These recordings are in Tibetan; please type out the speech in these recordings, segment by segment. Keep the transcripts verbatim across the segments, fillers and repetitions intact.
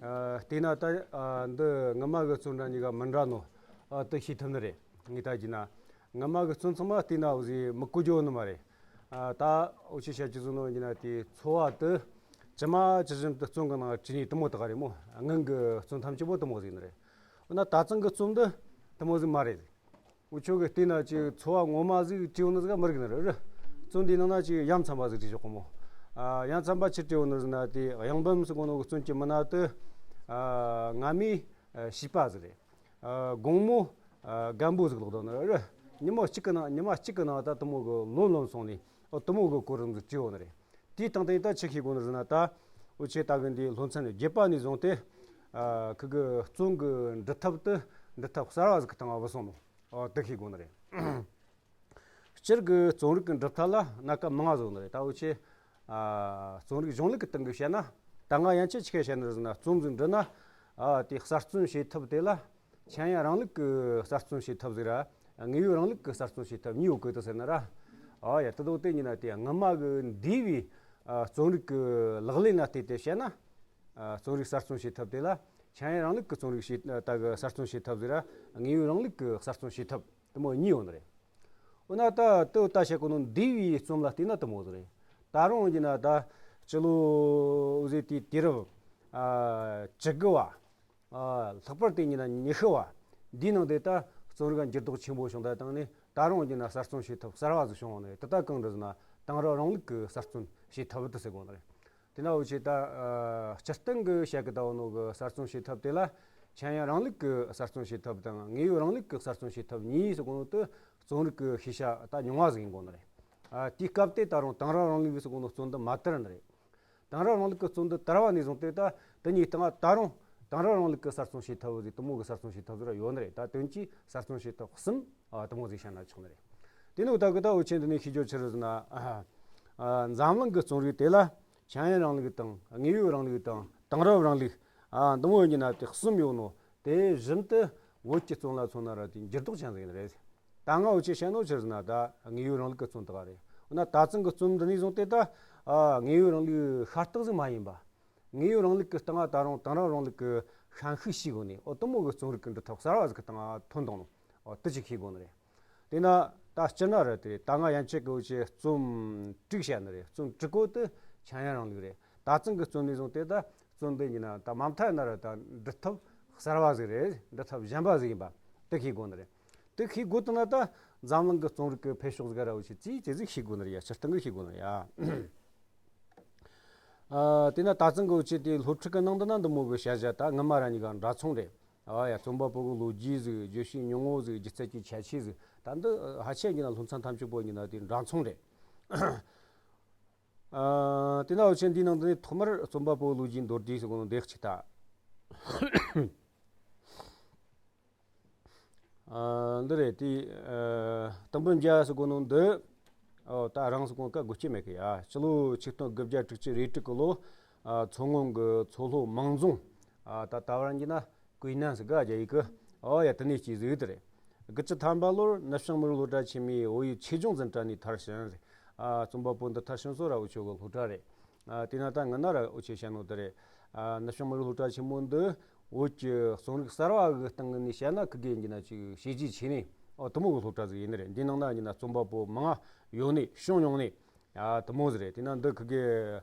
ཨ། བལྟས་ན་ད། ཨ། འདི་སྔ་མ་གི་རྩོམ་འདྲ་གཉིས་ཀ་མི་འདྲ་ནོ། ཨ། དེ་ཤེས་ཐུབ་ནི་རེད། ངས་ད་བགྱིས་ན། སྔ་མ་གི་རྩོམ་ཚང་མ་བལྟས་ན་འུ་ཟིག་མི་གོ་རྒྱུ་ནི་མ་རེད། ཨ། ད་འུ་ཆོས་བཤད་རྒྱུ་བཟོ་ནོ་ཡིན་ན་དེའི་ཚོ་བ་དེ་ཇི་མ་ཇི་བཞིན་དུ་རྩོམ་གི་ནང་བྲིས་ནས་དེ་མོ་དག་རེད་མོ། སྔོན་གི་རྩོམ་ཐམས་ཅད་པོ་དེ་མོ་ཟིག་ནི་རེད། འོ་ན་ད་ཐེངས་གི་རྩོམ་འདི་དེ་མོ་ཟིག་མ་རེད། འུ་ཆོ་གི་བལྟས་ན་ཅིག་ཚོ་བ་ངོ་མ་ཟིག་བྲིས་ཡོད་ནི་ཟིག་མི་རིག་ནི་རེད། རྩོམ་འདིའི་ནང་ན་ཅིག་ཡ་མཚན་པ་ཟིག་བྲིས་ཆོག་གི་མོ། ཨ། ཡ་མཚན་པ་ཆི་བྲིས་ཡོད་ནི་ཟིག་ན་དེ་གཡང་འབུམ་ཟེར་གོ་ནོ་གི་རྩོམ་གྱི་མི་ན་དེ། ཨ། སྔ་མའི་བྱིས་པ་ཟིག་རེད། ཨ། དགོང་མོ། ཨ། རྒན་པོ་ཟིག་ལོག་དོ་ནི་རེད། ཉི་མ་གཅིག་གི་ནང་ཉི་མ་གཅིག་གི་ནང་ད་དེ་མོ་གི་ལོ་ལོན་སོང་ནས། ཨོ། དེ་མོ་གི་གོ་རིམ་ཟིག་བྲིས་ཡོད་ནི་རེད། དེའི་སྟེང་དེ་ད་ཆི་ཤེས་དགོས་ནི་ཟིག་ན་ད། འུ་ཆོས་ད་གི་འདི་སློབ་ཚན་བརྒྱད་པ་ནས་བཟུང་སྟེ། ཨ། ཁི་གི་རྩོམ་གི་འབྲི་ཐབས་དེ་འབྲི་ཐབས་གསར་བ་ཟིག་གི་སྟེང་ང་བུད་སོང་ནོ། ཨོ། དེ་ཤེས་དགོས་ནི་རེད། སྤྱིར་གི་རྩོམ་རིག་གི་འབྲི་ཐབས་ལ་སྣ་ཁ་མང་ང་ཟིག་ནི་རེད། ད་འུ་ཆོས། ཨ། རྩོམ་རིག་གཞུང་ལུགས་གི་སྟེང་གི་བཤད་ན། ད་སྔ་ཡན་ཆད་ཆི་ག་བཤད་ནི་རེད་ཟེར་ན། རྩོམ་ཟིག་འབྲི་ན། ཨ། དེ་གསར་རྩོམ་བྱེད་ཐབས་དེ་ལ་ཆིངས་ཡིག་རིང་ལུགས་གི་གསར་རྩོམ་བྱེད་ཐབས་ཟིག་ར། དངོས་ཡོད་རིང་ལུགས་གི་གསར་རྩོམ་བྱེད་ཐབས་གཉིས་ཡོད་གི་དེ་ཟེར་ནི་ར། ཨ་ཡ། དེ་དོ་དེ་ཡིན་ན་དེ་སྔ་མ་གི་འདས་པའི། ཨ། རྩོམ་རིག་གི་ལག་ལེན་ལ་བལྟས་ཏེ་བཤད་ན། ཨ། རྩོམ་རིག་གསར་རྩོམ་བྱེད་ཐབས་དེ་ལ་ཆིངས་ཡིག་རིང་ལུགས་ཀྱི་རྩོམ་རིག་བྱེད། ད་གི་གསར་རྩོམ་བྱེད་ཐབས་ཟེར་ར། དངོས་ཡོད་རིང་ལུགས་ཀྱི་གསར་རྩོམ་བྱེད་ཐབས་དེ་མོ་གཉིས་ཡོད་ནི་རེད། འོ་ན་ད་དེ་ད་བཤད་གོ་ནོ་འདས་པའི་རྩོམ་ལ་བལྟས་ན་དེ་མོ་ཟིག་རེད། ད་རུང་ཡིན་ན་ད་སྤྱི་ལོ་འུ་ཟེ་དེའི་དུས་རབས། ཨ། བཅུ་དགུ་བ། ཨ། ལྷག་པར་དུ་ཡིན་ན་ཉི་ཤུ་བ། འདིའི་ནང་དེ་ད་རྩོམ་རིག་འགྱུར་ལྡོག་ཆེན་པོ་བྱུང་། ད་བཏང་ནས་ད་རུང་ཡིན་ན་གསར་རྩོམ་བྱེད་ཐབས་གསར་བ་ཟིག་བྱུང་བ་ནི་དེ་ད་གང་རེད་ཟེར་ན། དེང་རབས་རིང་ལུགས་ཀྱི་གསར་རྩོམ་བྱེད་ཐབས་དེ་ཟེར་དགོས་ནི་རེད། དེ་ན་འུ་ཆོས་ད། ཨ། སྤྱིར་བཏང་གི་བཤད་གི་ད་བ་ནོ་གི་གསར་རྩོམ་བྱེད་ཐབས་དེ་ལ་ཆིངས་ཡིག་རིང་ལུགས་ཀྱི་གསར་རྩོམ་བྱེད་ཐབས་དང་དངོས་ཡོད་རིང་ལུགས་ཀྱི་གསར་རྩོམ་བྱེད་ཐབས་གཉིས་ཟེར་གོ་ནོ་དེ་རྩོམ་རིག་གི་ཤེས་བྱ་ད་ཉུང་བ་ཟིག་ཡིན་དགོས་ནི་རེད། ཨ། དེའི་སྐབས་དེ་ད་རུང་དེང་རབས་རིང་ལུགས་ཟེར་གོ་ནོ་རྩོམ་འདི་མ་དར་ནི་རེད། དེང་རབས་རིང་ལུགས་ཀྱི་རྩོམ་འདི་དར་བ་ནས་བཟུང་སྟེ་ད་དེ་གཉིས་སྟེང་ད་རུང་དེང་རབས་རིང་ལུགས་ཀྱི་གསར་རྩོམ་བྱེད་ཐབས་ཟིག་དེ་མོ་གི་གསར་རྩོམ་བྱེད་ཐབས་ཟིག་ར་ཡོད་ནི་རེད། ད་དོན་གྱིས་གསར་རྩོམ་བྱེད་ཐབས་གསུམ། ཨ། དེ་མོ་ཟིག་བཤད་ན་ཆོག་ནི་རེད། དེ་ནས་ད་གི་ད་འུ་ཆོས་འདི་ནས་ཤེས་རྒྱུ་ཆི་རེད་ཟེར་ན། ཨ། ཨ། འཛམ་གླིང་གི་རྩོམ་རིག་དེ་ལ་ཆིངས་ཡིག་རིང་ལུགས་དང་དངོས་ཡོད་རིང་ལུགས་དང་དེང་རབས་རིང་ལུགས། ཨ། འདི་མོ་ཡིན་ན་དེ་གསུམ་ཡོད་ནོ། དེ་བཞིན་དུ་བོད་ཀྱི་རྩོམ་ལ་མཚོན་ན་ར་དེ་འགྱུར་ལྡོག་ཅན་ཟིག་ཡིན་ནི་རེད། ད་སྔ་འུ་ཆོས་བཤད་ནོ་ཆི་རེད་ཟེར་ན་ད་དངོས་ཡོད་རིང་ལུགས་ཀྱི་རྩོམ་དག་རེད། འོ་ན་ད་ཐེངས་ཀྱི་རྩོམ་འདི་ནས་བཟུང་སྟེ་ད། ཨ། དངོས་ཡོད་རིང་ལུགས་ཤ་སྟག་ཟིག་མ་ཡིན་པ། དངོས་ཡོད་རིང་ལུགས་ཀྱི་སྟེང་ད་རུང་དེང་རབས་རིང་ལུགས་ཀྱི་ཤན་ཤུགས་ཤིག་གོ་ནས། འོ། དེ་མོ་གི་རྩོམ་རིག་གི་འབྲི་ཐབས་གསར་བ་ཟིག་གི་སྟེང་ཐོན་བཏང་ནོ། འོ། དེ་ཅིག་ཤེས་དགོས་ནི་རེད། དེ་ན་ད་སྤྱིར་ན་ར་དེ་རེད། ད་སྔ་ཡན་ཆད་ཀྱི་འུ་ཆོས་རྩོམ་དྲུག་བཤད་ནི་རེད། རྩོམ་དྲུག་པོ་དེ་ཆིངས་ཡིག་རིང་ལུགས་རེད། ད་ཐེངས་ཀྱི་རྩོམ་ནས་བཟུང་སྟེ་ད་རྩོམ་འདི་ཡིན་ན་ད་མ་མཐའ་ཡིན་ན་ར་ད་འབྲི་ཐབས་གསར་བ་ཟིག་རེད། འབྲི་ཐབས་གཞན་པ་ཟིག་ཡིན་པ་དེ་ཤེས་དགོས་ནི་རེད། དེ་ཤེས་དགོས་དུས་ན་ད་འཛམ་གླིང་གི་རྩོམ་རིག་གི་འཕེལ་ཕྱོགས་ཟིག་ར་འུ་ཆོས་ཙིག་ཙིག་ཟིག་ཤེས་དགོས་ནི་རེད་ཡ། སྤྱིར་བཏང་གི་ཤེས་དགོས་ནི་རེད་ཡ། ཨ། དེ་ན་ད་ཐེངས་ཀྱི་འུ་ཆོས་དེ་སློབ་ཁྲིད་ཀྱི་ནང་དུ་ན་འདི་མོ་གི་བཤད་བྱ་ད་སྔ་མ་ར་གཉིས་ཀ་འདྲ་མཚུངས་རེད། ཨ་ཡ། རྩོམ་པ་པོ་གི་ལོ་རྒྱུས་ཟིག་བརྗོད་བྱའི་མྱོང་བོ་ཟིག་སྒྱུ་རྩལ་གྱི་ཁྱད་ཆོས་ཟིག་ད་འདི་ཕལ་ཆེར་ཡིན་ན་སློབ་ཚན་ཐམས་ཅད་པོ་ཡིན་ན་དེ་འདྲ་མཚུངས་རེད། ཨ། དེ་ན་འུ་ཆོས་འདིའི་ནང་དུ་ནས་ཐོག་མར་རྩོམ་པ་པོ་ལོ་རྒྱུས་མདོར་བསྡུས་ཟེར་གོ་ནོ་འདི་གཅིག་ད། ཨ། འདི་རེད་དེ། ཨ། དུམ་བུ་འཇའ་ཟེར་གོ་ནོ་འདི། ཨོ། ད་རང་ཟེར་གོ་ནོ་ཀ་དགོས་ཀྱི་མེད་གི་ཡ། སྤྱི་ལོ་ཆིག་སྟོང་དགུ་བརྒྱ་དྲུག་ཅུ་རེ་དྲུག་གི་ལོ། ཨ། མཚོ་སྔོན་གི་མཚོ་ལྷོ་མང་རྫོང་། ཨ། ད་ད་བར་གྱི་ན་ཀུའེ་ནན་ཟེར་ག་རྒྱ་ཡིག་གི། ཨོ་ཡ། དེ་ནས་སྐྱེས་ཟིག་དེ་རེད། དགུ་བཅུ་ཐམ་པ་ལོར་ནུབ་བྱང་མི་རིགས་སློབ་གྲྭ་ཆེན་མོའི་བོད་ཡིག་ཆེད་སྦྱོང་འཛིན་གྲྭ་ནས་མཐར་ཕྱིན། ཨ། རྩོམ་པ་པོ་འདི་མཐར་ཕྱིན་སོ་ར་འུ་ཆོ་གི་སློབ་གྲྭ་རེད། ཨ། དེ་ན་ད་ང་ན་ར་འུ་ཆོས་བཤད་ནོ་དེ་རེད། ཨ། ནུབ་བྱང་མི་རིགས་སློབ་གྲྭ་ཆེན་མོ་འདི་བོད་ཀྱི་རྩོམ་རིག་གསར་བ་གི་སྟེང་ནས་བཤད་ན་ཁི་གེ་ཡིན་གྱི་ན་ཅིག་བྱས་རྗེས་ཆེ་ནི། ཨོ། དེ་མོ་གི་སློབ་གྲྭ་ཟིག་ཡིན་ནི་རེད། འདི་ནང་ན་ཡིན་ན་རྩོམ་པ་པོ་མང་ང་ཡོད་ནི་བྱུང་མྱོང་ནི། ཨ། དེ་མོ་ཟིག་རེད། དེ་ན་འདི་ཁི་གེ་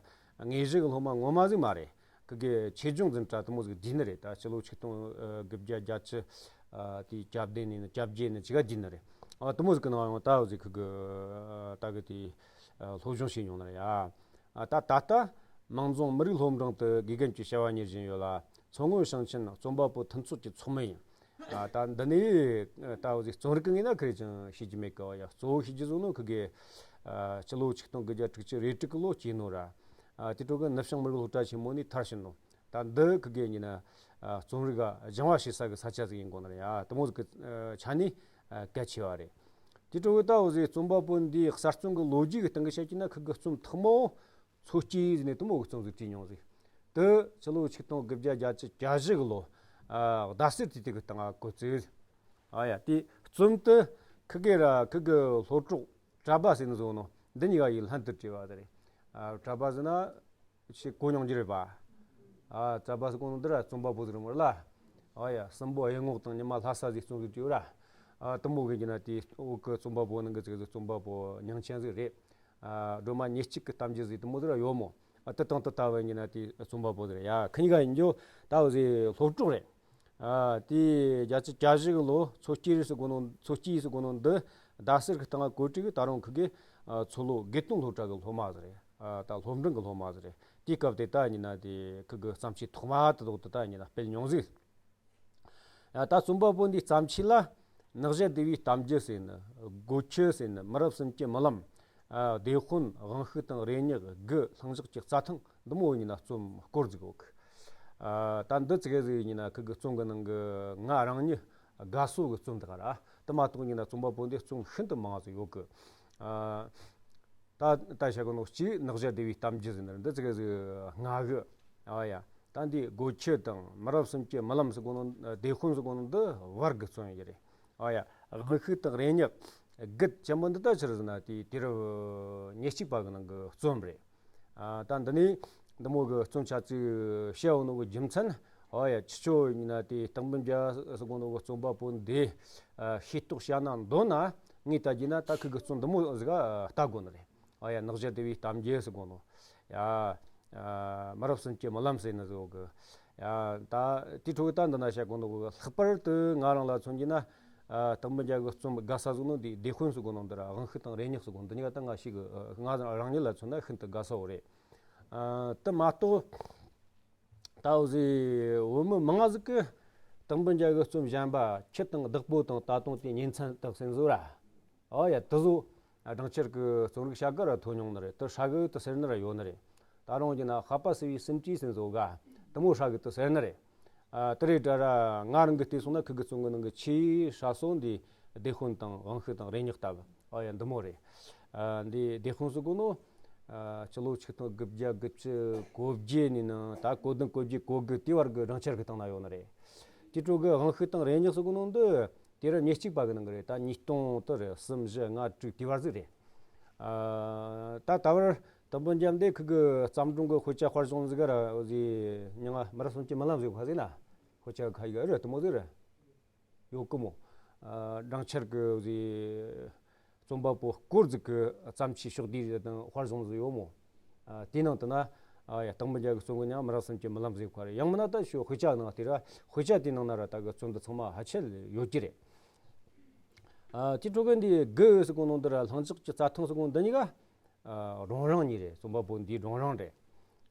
དངོས་གཞི་གི་སློབ་མ་ངོ་མ་ཟིག་མ་རེད། ཁི་གེ་ཆེད་སྦྱོང་འཛིན་གྲྭ་དེ་མོ་ཟིག་བསྡུས་ནི་རེད། ད་སྤྱི་ལོ་ཆིག་སྟོང་དགུ་བརྒྱ་བརྒྱད་ཅུ། ཨ། དེའི་གྱ་བདུན་ནས་ནི་གྱ་བརྒྱད་ནས་ཅིག་ག་བསྡུས་ནི་རེད། ཨ། དེ་མོ་ཟིག་གི་ནང་ཡང་ད་འུ་ཟིག་ཁི་གེ་ད་གི་དེ་སློབ་སྦྱོང་བྱས་མྱོང་ནི་རེད་ཡ། ཨ། ད་ད་ལྟ་མང་རྫོང་མི་རིགས་སློབ་འབྲིང་དུ་དགེ་རྒན་གྱི་བྱ་བ་གཉེར་བཞིན་ཡོད་ལ། མཚོ་སྔོན་ཞིང་ཆེན་རྩོམ་པ་པོ་མཐུན་ཚོགས་ཀྱི་ཚོགས་མི་ཡིན། ཨ། ད་འདི་ནས་ད་འུ་ཟིག་རྩོམ་རིག་གི་ངོས་ན་ཁི་རེ་ཅང་ཤེས་ཀྱི་མེད་གི་ཡ། གཙོ་བོ་ཤེས་ཀྱི་བཟོ་ནོ་ཁི་གེ། ཨ། སྤྱི་ལོ་ཆིག་སྟོང་དགུ་བརྒྱ་དྲུག་ཅུ་རེ་དྲུག་གི་ལོ་སྐྱེས་ནོ་ར། ཨ། དེ་འཕྲོ་གི་ནུབ་བྱང་མི་རིགས་སློབ་གྲྭ་ཆེན་མོ་ནས་མཐར་ཕྱིན་ནོ། ད་འདི་ཁི་གེ་ཡིན་ན། ཨ། རྩོམ་རིག་ག་སྦྱང་བ་བྱེད་ས་གི་ས་ཆ་ཟིག་ཡིན་དགོས་ནི་རེད་ཡ། དེ་མོ་ཟིག་གི་ཆ་ནས་གལ་ཆེ་བ་རེད། དེ་འཕྲོ་གི་ད་འུ་ཟིག་རྩོམ་པ་པོ་འདིའི་གསར་རྩོམ་གི་ལོ་རྒྱུས་ཀྱི་སྟེང་གི་བཤད་ཀྱི་ན་ཁི་གི་རྩོམ་ཐོག་མ་མཚོ་སྐྱེས་ཟེར་ནས་དེ་མོ་གི་རྩོམ་ཟིག་བྲིས་མྱོང་ཟིག་དེ་སྤྱི་ལོ་ཆིག་སྟོང་དགུ་བརྒྱ་བརྒྱད་ཅུ་གྱ་བཞི་གི་ལོ། ཨ། ཟླ་སེར་དུས་དེ་གི་སྟེང་ང་འགོ་བཙུགས། ཨ་ཡ། དེ་རྩོམ་དེ་ཁི་གེ་ར་ཁི་གི་སློབ་གྲོགས་གྲྭ་པ་ཟེར་ནི་བཟོ་ནོ་འདི་གཉིས་ཀ་ཡིས་ལྷན་དུ་བྲིས་པ་དེ་རེད། ཨ། གྲྭ་པ་ཟེར་ན་ཆེས་གོ་མྱོང་རྒྱུ་རེད་པ། ཨ་རྩ་བ་ཟེར་གོ་ནོ་འདི་ར་རྩོམ་པ་པོ་ཟིག་རེད་མོ་ལ། ཨ་ཡ་སྲིན་པོ་གཡུལ་ངོ་དང་ཉི་མ་ལྷ་ས་ཟིག་རྩོམ་གི་བྲིས་ར། ཨ་དེ་མོ་གི་ཡིན་ན་དེ་འོག་གི་རྩོམ་པ་པོ་ནང་གི་ཅིག་ཟིག་རྩོམ་པ་པོ་མྱིང་ཆེན་ཟིག་རེད། ཨ་སྒྲོལ་མ་ཉེར་གཅིག་གི་གཏམ་རྒྱུད་ཟིག་དེ་མོ་ཟིག་ར་ཡོད་མོ། ཨ་དེ་དང་དེ་ལྟ་བུ་ཡིན་ན་དེ་རྩོམ་པ་པོ་ཟིག་རེད། ཡ་ཁི་གཉིས་ཀ་ཡིན་རྒྱུ་ད་འོ་ཟིག་སློབ་གྲོགས་རེད། ཨ་དེ་བརྒྱད་ཅུ་གྱ་བཞི་གི་ལོ་མཚོ་སྐྱེས་ཟེར་གོ་ནོ་མཚོ་སྐྱེས་ཟེར་གོ་ནོ་འདི་རྡ་སར་གི་སྟེང་གོ་སྒྲིག་གི་ད་རུང་ཁི་གི་ཨ་མཚོ་ལྷོ་དགེ་ལྡན་སློབ་གྲྭ་གི་སློབ་མ་ཟིག་རེད། ཨ་ད་སློབ་འབྲིང་གི་སློབ་མ་ཟིག་རེད། དེའི་སྐབས་དེ་ད་ཡིན་ན་དེ་ཁི་གི་བརྩམས་ཆོས་ཐོག་མ་དེ་དག་དེ་ད་ཡིན་ན་སྤེལ་མྱོང་ཟིག་ཨ་ད་རྩོམ་པ་པོ་འདིའི་བརྩམས་ཆོས་ལ་ནགས་བཞད་སྡེ་བའི་གཏམ་རྒྱུད་ཟེར་ནི། སྒོ་ཁྱི་ཟེར་ནི། མི་རབས་གསུམ་གྱི་རྨི་ལམ། ཨ་སྡེ་དཔོན། དབང་ཤུགས་དང་རེ་སྙེག་དགུ། ལྷིང་འཇགས་ཀྱི་རྩྭ་ཐང་། འདི་མོ་ཡིན་ན་རྩོམ་སྐོར་ཟིག་ཡོད་གི། ཨ་ད་འདི་ཙི་གེ་ཟིག་ཡིན་ན་ཁི་གི་རྩོམ་གི་ནང་གི་ང་རང་ཉིད་དགའ་བསུ་གི་རྩོམ་དེ་ག་ར། དེ་མ་གཏོགས་ཡིན་ན་རྩོམ་པ་པོ་འདི་རྩོམ་ཤིན་ཏུ་མང་ཟིག་ཡོད་གི། ཨ་ད་ད་བཤད་གོ་ནོ་གཅིག་ནགས་བཞད་སྡེ་བའི་གཏམ་རྒྱུད་ཟེར་ནི་འདི་ཙི་གེ་ཟིག་ང་གི། ཨ་ཡ། ད་འདི་སྒོ་ཁྱི་དང་མི་རབས་གསུམ་གྱི་རྨི་ལམ་ཟེར་གོ་ནོ། སྡེ་དཔོན་ཟེར་གོ་ནོ་འདི་བར་གི་རྩོམ་ཡིན་རྒྱུ་རེད། ཨ་ཡ། དབང་ཤུགས་དང་རེ་སྙེག་དགུ་ཆེན་པོ་འདི་ད་ཆི་རེད་ཟེར་ན་དེ་དུས་རབས་ཉེར་གཅིག་པ་གི་ནང་གི་རྩོམ་རེད། ཨ་ད་འདི་ནས་འདི་མོ་གི་རྩོམ་ཆ་ཚིག་བཤད་ཡོད་ནོ་གི་རྒྱུ་མཚན། ཨ་ཡ། ཁྱེད་ཆོ་ཡིན་ན་དེ་སྟག་འབུམ་རྒྱལ་ཟེར་གོ་ནོ་གི་རྩོམ་པ་པོ་འདི་ཨ་ཤེས་རྟོགས་བྱས་ན་འདོད་ན། ངས་ལྟ་རྒྱུ་ན་ད་ཁི་གི་རྩོམ་འདི་མོ་ཟིག་ལྟ་དགོས་ནི་རེད། ཨ་ཡ། ནགས་བཞད་སྡེ་བའི་གཏམ་རྒྱུད་ཟེར་གོ་ནོ། ཡ། ཨ་མི་རབས་གསུམ་གྱི་རྨི་ལམ་ཟེར་ནི་ཟིག་ཡོད་གི། ཡ། ད་དེའི་ཁྲོད་ད་འདི་ན་བཤད་གོ་ནོ་གི། ལྷག་པར་དུ་ང་རང་ལ་མཚོན་རྒྱུ་ན། ཨ་སྟག་འབུམ་རྒྱལ་གི་རྩོམ་དགའ་ས་ཟིག་ནོ་འདི་སྡེ་དཔོན་ཟེར་གོ་ནོ་འདི་ར། དབང་ཤུགས་དང་རེ་སྙེག་ཟེར་གོ་ནོ་འདི་གཉིས་ཀ་ད་ང་ཞིག་གི། ང་རང་ཉིད་ལ་མཚོན་ན་ཤིན་ཏུ་དགའ་ས་བོ་རེད། ཨ་དེ་མ་གཏོགས། ད་འོ་ཟིག་བོད་མི་མང་ཟིག་གིས་སྟག་འབུམ་རྒྱལ་གི་རྩོམ་གཞན་པ་ཁྱི་དང་བདག་པོ་དང་ད་དུང་དེ་ཉིན་མཚན་དག་ཟེར་ནི་ཟིག་ར། ཨོ་ཡ། དེ་ཟོ་སྦྲང་ཆར་གི་རྩོམ་རིག་བྱ་དགའ་ར་ཐོབ་མྱོང་ནི་རེད། དེ་ཧྲ་གི་དེ་ཟེར་ནི་ར་ཡོད་ནི་རེད། ད་རུང་གི་ན་ཧ་པ་སི་བའི་སུམ་ཅུ་ཟེར་ནི་ཟིག་ག། དེ་མོ་ཧྲ་གི་དེ་ཟེར་ནི་རེད། ཨ་དེ་རེད་དྲ་ར། ང་རང་གི་བལྟས་སོང་ན་ཁི་གི་རྩོམ་གི་ནང་གི་ཆེས་ཧྲ་སོང་འདི་སྡེ་དཔོན་དང་དབང་ཤུགས་དང་རེ་སྙེག་ལྟ་བུ། ཨོ་ཡ། འདི་མོ་རེད། ཨ་འདི་སྡེ་དཔོན་ཟེར་གོ་ནོ། ཨ་སྤྱི་ལོ་ཆིག་སྟོང་དགུ་བརྒྱ་དགུ་བཅུ་གོ་བརྒྱད་ནས་ནང་ད་གོ་བདུན་གོ་བརྒྱད་གོ་དགུ་དེ་བར་གི་སྦྲང་ཆར་གི་སྟེང་ན་ཡོད་ནི་རེད། དེ་འཕྲོ་གི་དབང་ཤུགས་དང་རེ་སྙེག་ཟེར་གོ་ནོ་འདི་དུས་རབས་ཉེར་གཅིག་པ་གི་ནང་གི་རེད། ད་ཉིས་སྟོང་དུ་རེད། གསུམ་བཞི་ལྔ་དྲུག་དེ་བར་ཟིག་རེད། ཨ་ད་ད་བར་སྟག་འབུམ་རྒྱལ་འདི་ཁི་གི་བརྩམས་སྒྲུང་གི་དཔེ་ཆ་དཔར་བྱུང་ཟིག་ར་འོ་ཟིག་མྱིང་ང་མི་རབས་གསུམ་གྱི་རྨི་ལམ་ཟེར་གོ་ཟིག་ན། དཔེ་ཆ་ཁ་ཡི་ག་རེད། དེ་མོ་ཟིག་རེད། ཡོད་གི་མོ། ཨ་སྦྲང་ཆར་གི་ཟེ། རྩོམ་པ་པོ་སྐོར་ཟིག་གི་བརྩམས་ཆོས་ཕྱོགས་བསྡུས་དང་དཔར་བཟང་ཟིག་ཡོད་མོ། ཨ་དེའི་ནང་དུ་ན། ཨ་ཡ། སྟག་མོ་རྒྱལ་གི་རྩོམ་གི་ནང་མི་རབས་གསུམ་གྱི་རྨི་ལམ་ཟེར་ཁ་རེད། ཡང་མིན་ན་ད་ཤོ་དཔེ་ཆ་ནང་དེ་ར། དཔེ་ཆ་དེའི་ནང་ན་ར་ད་གི་རྩོམ་འདི་ཚང་མ་ཕལ་ཆེར་ཡོད་ཀྱི་རེད། ཨ་དེ་འཕྲོ་གི་འདི་དགུ་ཟེར་གོ་ནོ་འདི་ར་ལྷིང་འཇགས་ཀྱི་རྩྭ་ཐང་ཟེར་གོ་འདི་གཉིས་ཀ་ཨ་སྒྲུང་རིང་གཉིས་རེད། རྩོམ་པ་པོ་འདིའི་སྒྲུང་རིང་རེད།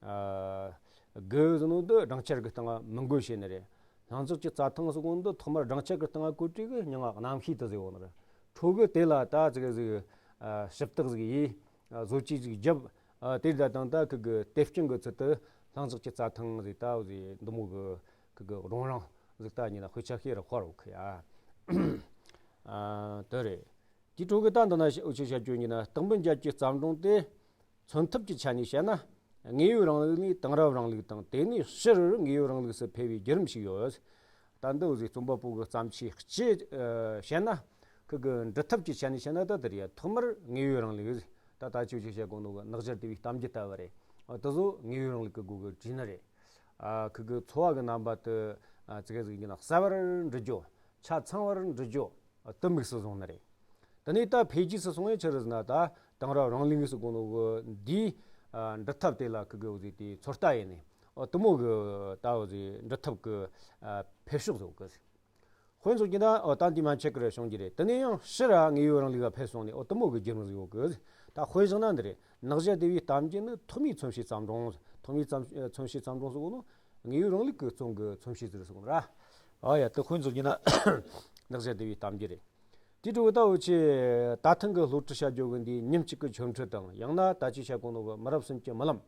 ཨ་དགུ་ཟེར་ནོ་འདི་སྦྲང་ཆར་གི་སྟེང་ང་མི་འགོད་བྱས་ནི་རེད། ལྷིང་འཇགས་ཀྱི་རྩྭ་ཐང་ཟེར་གོ་འདི་ཐོག་མར་སྦྲང་ཆར་གི་སྟེང་ང་བཀོད་སྒྲིག་གི་མྱིང་ང་རྣམ་ཤེས་དུ་ཟེར་གོ་ནི་རེད། འཕྲོ་གི་དེ་ལ་ད་ཅིག་ཟིག་ཨ་ཞིབ་བརྟག་ཟིག་ཡིས། ཨ་བཟོ་བཅོས་ཟིག་བརྒྱབ། ཨ་དེ་ད་དང་ད་ཁི་གི་དེབ་སྐྱོན་གི་ཚུལ་དུ་ལྷིང་འཇགས་ཀྱི་རྩྭ་ཐང་ཟིག་ད་ཟིག་འདི་མོ་གི་ཁི་གི་སྒྲུང་རིང་ཟིག་ད་ཉིན་དཔེ་ཆ་ཤེས་ར་དཔར་ཡོད་གི་ཡ། ཨ་དེ་རེད། དེའི་འཕྲོ་གི་ད་འདི་ན་འུ་ཆོས་བཤད་རྒྱུ་ཡིན་ན། སྟག་མོ་རྒྱལ་གྱི་བརྩམས་སྒྲུང་དེ་མཚོན་ཐབས་ཀྱི་ཆ་ནས་བཤད་ན། དངོས་ཡོད་རིང་ལུགས་ནས་དེང་རབས་རིང་ལུགས་དང་། དེ་ནས་ཕྱིར་དངོས་ཡོད་རིང་ལུགས་སུ་འཕེལ་བའི་བརྒྱུད་རིམ་ཞིག་ཡོད། ད་འདི་འུ་ཟིག་རྩོམ་པ་པོ་གི་བརྩམས་ཆོས་སྤྱི་ཨ་བཤད་ན། ཁི་གི་འབྲི་ཐབས་ཀྱི་ཆ་ནས་བཤད་ན་ད་དེ་རེད། ཐོག་མར་དངོས་ཡོད་རིང་ལུགས། ད་ད་ཅི་ཞིག་བཤད་དགོས་ནོ་གི་ནགས་བཞད་སྡེ་བའི་གཏམ་རྒྱུད་ལྟ་བུ་རེད། ཨ་དེ་ཚོ་དངོས་ཡོད་རིང་ལུགས་ཀྱི་སྒོ་གི་བྲིས་ནི་རེད། ཨ་ཁི་གི་འཚོ་བ་གི་རྣམ་པ་དེ་ཨ་ཙི་གེ་ཟིག་ཡིན་ན་གསལ་བར་འབྲི་རྒྱུ། ཆ་ཚང་བར་འབྲི་རྒྱུ། དུ་དམིགས་སུ་བཟུང་ནི་རེད། དེ་ནས་ད་འཕེལ་རྒྱས་སུ་སོང་བའི་ཕྱིར་ཟེར་ན། ད་དེང་རབས་རིང་ལུགས་ཟེར་གོ་ནོ་གི་འདིའི་ཨ་འབྲི་ཐབས་དེ་ལ་ཁི་གི་འུ་ཟིག་དེ་ཚོད་ལྟ་ཡེད་ནས། ཨོ་དེ་མོ་གི་ད་འུ་ཟིག་འབྲི་ཐབས་གི་ཨ་འཕེལ་ཕྱོགས་ཟིག་ཡོད་གི། དཔེ་མཚོན་གྱི་ན་ཨོ་ད་འདི་མན་ཆད་ཀི་ར་བྱུང་གི་རེད། དེ་ནས་ཡང་ཕྱིར་ར་དངོས་ཡོད་རིང་ལུགས་ལ་འཕེལ་སོང་ནས། ཨོ་དེ་མོ་གི་བརྒྱུད་རིམ་ཟིག་ཡོད་གི། ད་དཔེ་བཞག་ན་འདི་རེད། ནགས་བཞད་སྡེ་བའི་གཏམ་རྒྱུད་ནི་ཐོག་མའི་མཚོན་བྱེད་བརྩམས་སྒྲུང་། ཐོག་མའི་བརྩམས་མཚོན་བྱེད་བརྩམས་སྒྲུང་ཟེར་གོ་ནོ་དངོས་ཡོད་རིང་ལུགས་ཀྱི་རྩོམ་གྱི་མཚོན་བྱེད་ཟེར་གོ་ནོ་ར། ཨ་ཡ། དེ་དཔེ་མཚོན་གྱི་ན་ནགས་བཞད་སྡེ་བའི་གཏམ་རྒྱུད་རེད། དེའི་འཕྲོ་གི་ད་འུ་ཆོས་ད་ཐེངས་ཀྱི་སློབ་ཁྲིད་བྱ་རྒྱུ་གི་འདི་ཉིན་གཅིག་གི་ཆོ་འཕྲུལ་དང་། ཡང་ན་ད་ཅི་བཤད་གོ་ནོ་གི་མི་རབས་གསུམ་གྱི་རྨི་ལམ།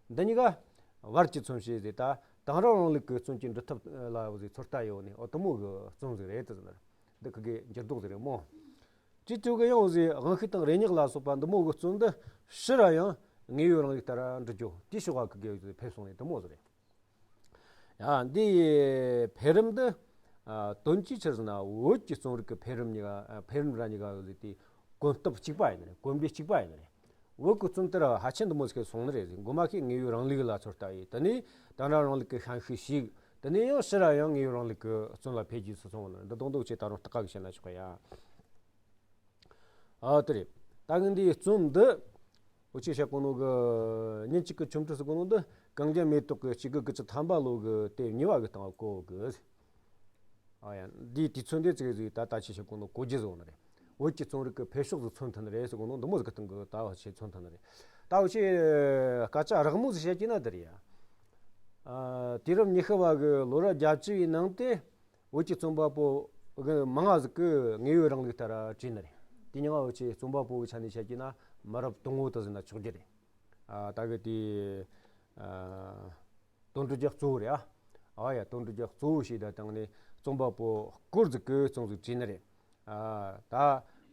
འདི་གཉིས་ཀ་བར་གྱི་མཚོན་བྱེད་ཟེར། ད་དེང་རབས་རིང་ལུགས་ཀྱི་རྩོམ་གྱི་འབྲི་ཐབས་ལ་འུ་ཟིག་ཚོད་ལྟ་ཡོད་ནས། ཨོ་དེ་མོ་གི་རྩོམ་ཟིག་རེད། དེ་ཟེར་ན་འདི་ཁི་གི་འགྱུར་ལྡོག་ཟིག་རེད་མོ། དེའི་འཕྲོ་གི་ཡང་འུ་ཟིག་དབང་ཤུགས་དང་རེ་སྙེག་ལ་སོགས་པ་འདི་མོ་གི་རྩོམ་འདི་ཕྱིར་ར་ཡང་དངོས་ཡོད་རིང་ལུགས་ལྟར་འབྲི་རྒྱུ། དེའི་ཕྱོགས་ཁ་ཁི་གི་འུ་ཟིག་འཕེལ་སོང་ནས་དེ་མོ་ཟིག་རེད། ཡ། འདིའི་འཕེལ་རིམ་འདི་ཨ་དོན་གྱིས་ཆི་ཟེར་ན། བོད་ཀྱི་རྩོམ་རིག་གི་འཕེལ་རིམ་གཉིས་ཀ་ཨ་འཕེལ་རིམ་ར་གཉིས་ཀ་ཡོད་ཟེར་དེ་གོམ་སྟབས་གཅིག་པ་ཡིན་ནི་རེད། གོམ་འགྲོས་གཅིག་པ་ཡིན་ནི་རེད། བོད་ཀྱི་རྩོམ་དེ་ར་ཧ་ཅང་འདི་མོ་ཟིག་སོང་ནི་རེད། མགོ་མ་ཁེ་དངོས་ཡོད་རིང་ལུགས་ལ་ཚོད་ལྟ་ཡིན། དེ་ནས་དེང་རབས་རིང་ལུགས་ཀྱི་ཤན་ཤུགས་ཤིག་དེ་ནས་ཡང་ཕྱིར་ར་ཡང་དངོས་ཡོད་རིང་ལུགས་ཀྱི་རྩོམ་ལ་འཕེལ་རྒྱས་སུ་སོང་བ་ནི་འདི་དང་དུ་ཆེ་ད་རུང་ལྟ་ག་གི་བཤད་ན་ཆོག་ཡ། ཨ་དེ་རེད། ད་གི་འདིའི་རྩོམ་འདི་འུ་ཆོས་བཤད་གོ་ནོ་གི་ཉིན་གཅིག་གི་ཆོ་འཕྲུལ་ཟེར་གོ་ནོ་འདི་གངས་ཅན་མེ་ཏོག་གི་གཅིག་དགུ་དགུ་བཅུ་ཐམ་པ་ལོ་གི་དེབ་གཉིས་པ་གི་སྟེང་བཀོད་གི། ཨ་ཡ། འདིའི་དུས་ཚོད་འདི་ཙིག་ཟིག་ད་ལྟ་ཆེ་བཤད་གོ་ནོ་གོ་རྒྱུ་བཟོ་ནི་རེད། བོད་ཀྱི་རྩོམ་རིག་གི་འཕེལ་ཕྱོགས་སུ་མཚོན་ཐུབ་ནི་རེད་ཟེར་གོ་ནོ་འདི་མོ་ཟིག་གི་སྟེང་གི་ད་བ་ཆེ་མཚོན་ཐུབ་ནི་རེད། ད་འུ་ཆོས་སྐད་ཆ་རགས་མོ་ཟིག་བཤད་ཀྱི་ན་འདི་རེད་ཡ། ཨ། དུས་རབས་ཉི་ཤུ་བ་གི་ལོ་རབས་བརྒྱད་ཅུ་བའི་ནང་དེ། བོད་ཀྱི་རྩོམ་པ་པོ་གི་མང་ང་ཟིག་གིས་དངོས་ཡོད་རིང་ལུགས་ལྟར་བྲིས་ནི་རེད། དེ་ཉིན་ང་བོད་ཀྱི་རྩོམ་པ་པོ་གི་ཆ་ནས་བཤད་ཀྱི་ན་མི་རབས་དང་པོ་དེ་ཟེར་ན་ཆོག་རྒྱུ་རེད། ཨ། ད་གི་དེ། ཨ། དོན་གྲུབ་རྒྱལ་གཙོ་བོ་རེད་ཨ། ཨ་ཡ། དོན་གྲུབ་རྒྱལ་གཙོ་བོ་ཞེས་ད་བཏང་ནས་རྩོམ་པ་པོ་སྐོར་ཟིག་གིས་རྩོམ་ཟིག་བྲིས་ནི་རེད། ཨ། ད་